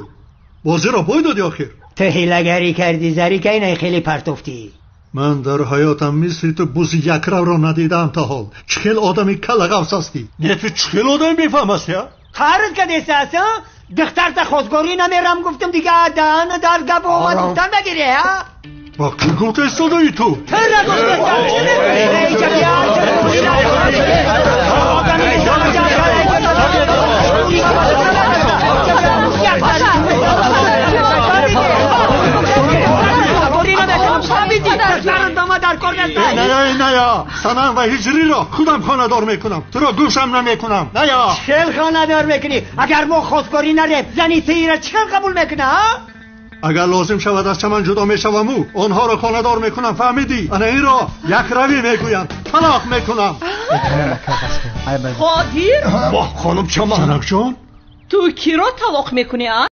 Бозиро бой додӣ охир. Ту ҳилагарӣ кардӣ, зарика инай хеле партофтӣ. Ман дар ҳаётам мисли ту бузи якравро надидаам то ҳол. Чӣ хел одами каллағавс ҳастӣ? Не, ту чӣ хел одами бефаҳм ҳастӣ, а? Қарз кадеста аст, а? Духтарта хостгорӣ намерам гуфтам, дига даҳана дар гап омад гуфтан нагирӣ, а? Ба кӣ гуфта истодаӣ ту? Тра гуфта. Ная, Санам ва Ҳиҷриро худам хонадор мекунам. Туро гӯшам намекунам. Ная. Чӣ хел хонадор мекунӣ? Агар мо хостгорӣ нарем, зани ту ира чӣ хел қабул мекуна, а? Агар лозим шавад аз чаман ҷудо мешаваму онҳоро хонадор мекунам, фаҳмидӣ? Ана инро якравӣ мегӯям, талоқ мекунам. Қодир? Воҳ, хонум Чаман. Санакҷон? Ту киро талоқ мекунӣ, а?